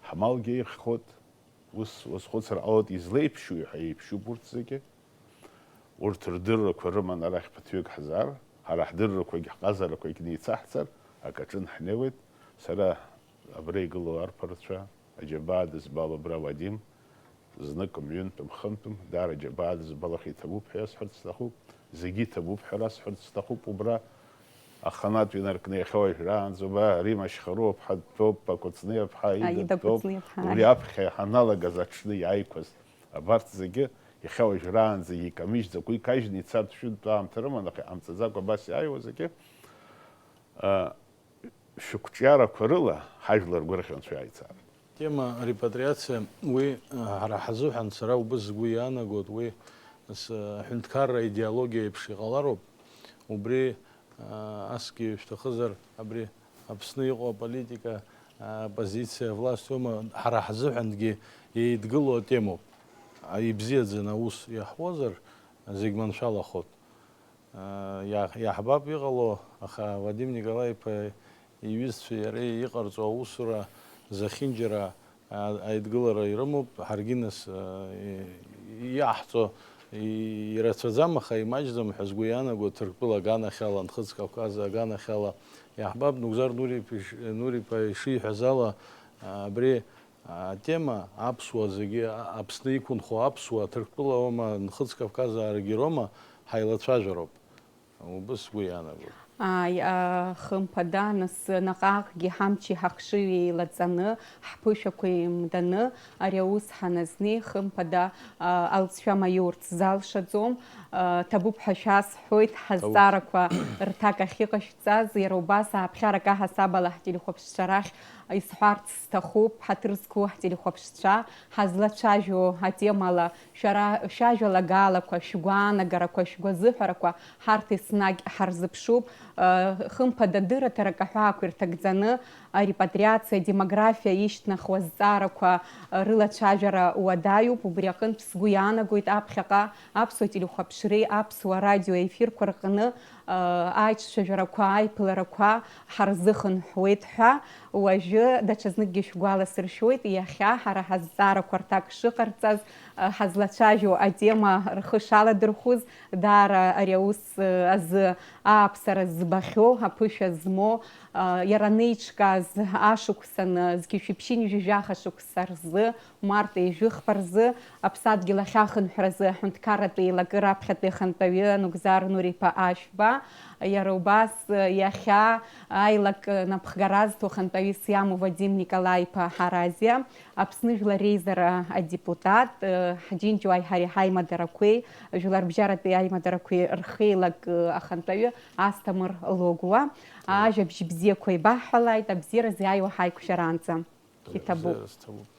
Ҳмалгьы еиӷьхоит, ус уазхәыцыр ҟалоит, излеиԥшуи ҳәа еиԥшуп урҭ зегьы. Урҭ рдыррақәа рыман арахь ԥыҭҩык ҳзаар, ҳара ҳдыррақәагь ҳҟазарақәагь неицаҳҵар, акаҿын ҳнеиуеит. Сара абра игылоу арԥарцәа, аџьабаа дызбало абра Вадим, знык мҩынтәым, хынтәым, даара аџьабаа дызбалахьеит, иҭабуп ҳәа иасҳәарц сҭахуп, зегьы иҭабуп ҳәа расҳәарц сҭахуп убра. Аханатә инаркны иахьа уажәраанӡа убра Римма Шьхаруа-ԥҳа дтәоуп, Акәыҵниа-ԥҳа Аида Аида дтәоуп. Кәыҵниа-ԥҳа. Убри аԥхьа иҳаналагаз аҽны иааиқәаз абарҭ зегьы иахьа уажәраанӡа икамыжьӡакәа икажьны ицартә шәынтә аамҭа рыман, аха иҟамҵаӡакәа абас иааиуа зегьы, а, шәықәҿиарақәа рыла ҳажәлар гәырӷьо Анцәа иааицаара. Тема репатриациа, уи, а, ҳара ҳазыҳәан, сара убыс сгәы иаанагоит, уи с-, аҳәынҭқарра идеологиа еиԥш иҟалароуп. Убри, а, асгьы шәҭахызар, абри Аԥсны иҟоу аполитика, а, оппозициа, власть ума, ҳара ҳзыҳәангьы еидгылоу атемоуп. А, ибзиаӡаны аус иаҳуазар, зегь маншәалахоит. Иаҳ-, иаҳбап иҟало, аха Вадим Николаи-иԥа иҩызцәеи иареи иҟарҵо аусура зехьынџьара, а, аидгылара ирымоуп, ҳаргьы нас, а, и-, иаҳҵо и-, ирацәаӡам, аха имаҷӡам ҳәа сгәы иаанаго, Ҭырқәтәыла аганахьала, Нхыҵ Кавказ аганахьала иаҳбап, Нугзар Нури-иԥа иш-, Нури-иԥа ишиҳәаз ала, а, абри Атема аԥсуа зегьы, а-, Аԥсны иқәынхо аԥсуа, Ҭырқәтәыла аума, Нхыҵ Кавказаагьы роума, ҳаилацәажәароуп. Убыс сгәы иаанагоит. Ааи, а, хымԥада, нас наҟ-ааҟгьы ҳамчи ҳахшыҩи еилаҵаны, ҳԥышәақәа еимданы, ари аус ҳаназнеи, хымԥада, а, алҵшәа маиурц залшаӡом. А, ҭабуп ҳәа шәасҳәоит, ҳазҵаарақәа рҭак ахьыҟашәҵаз, иара убас ааԥхьарак аҳасабала ҳтелехәаԥшцәа рахь исҳәарц сҭахуп, ҳаҭыр зқәу ҳтелехәаԥшцәа, ҳазлацәажәо атемала шәара шәажәалагалақәа, шәгәаанагарақәа, шәгәазыҳәарақәа ҳарҭ еснагь ҳарзыԥшуп. Хымԥада, дырраҭарак аҳәаақәа ирҭагӡаны, арепатриациа, адемографиа ишьҭнахуа азҵаарақәа рылацәажәара уадаҩуп. Убри аҟынтә сгәы иаанагоит аԥхьаҟа аԥсуа телехәаԥшреи аԥсуа радио ефирқәа рҟны аиҿцәажәарақәа, аиԥыларақәа ҳарзыхынҳәуеит ҳәа. Уажәы даҽазныкгьы шәгәаласыршәоит, иахьа ҳара ҳазҵаарақәа рҭак шыҟарҵаз, ҳазлацәажәо атема рхы шаладырхәыз, даара ари аус азы ааԥсара збахьоу, аԥышәа змоу, иара анеиҿкааз ашықәсан, зқьи жәшәи ԥшьынҩажәи жәаха шықәса рзы, март ҩажәихԥа рзы, Аԥсадгьыл ахьахынҳәразы аҳәынҭқарратә еилакы раԥхьатәи ахантәаҩы Нугзар Нуриԥа Ашәба, иара убас иахьа аилак напхгара азҭо ахантәаҩыс иамоу Вадим Николаи-иԥа Ҳаразиа, Аԥсны Жәлар Реизара адепутат, ҳџьынџьуааи ҳареи ҳаимадарақәеи, жәларбжьаратәи аимадарақәеи рхеилак ахантәаҩы Асҭамыр Логәуа, ажәабжь бзиақәа еибаҳҳәалааит, абзиаразы иааиуа ҳаиқәшәараанӡа. Иҭабуп. Бзиара сҭабуп.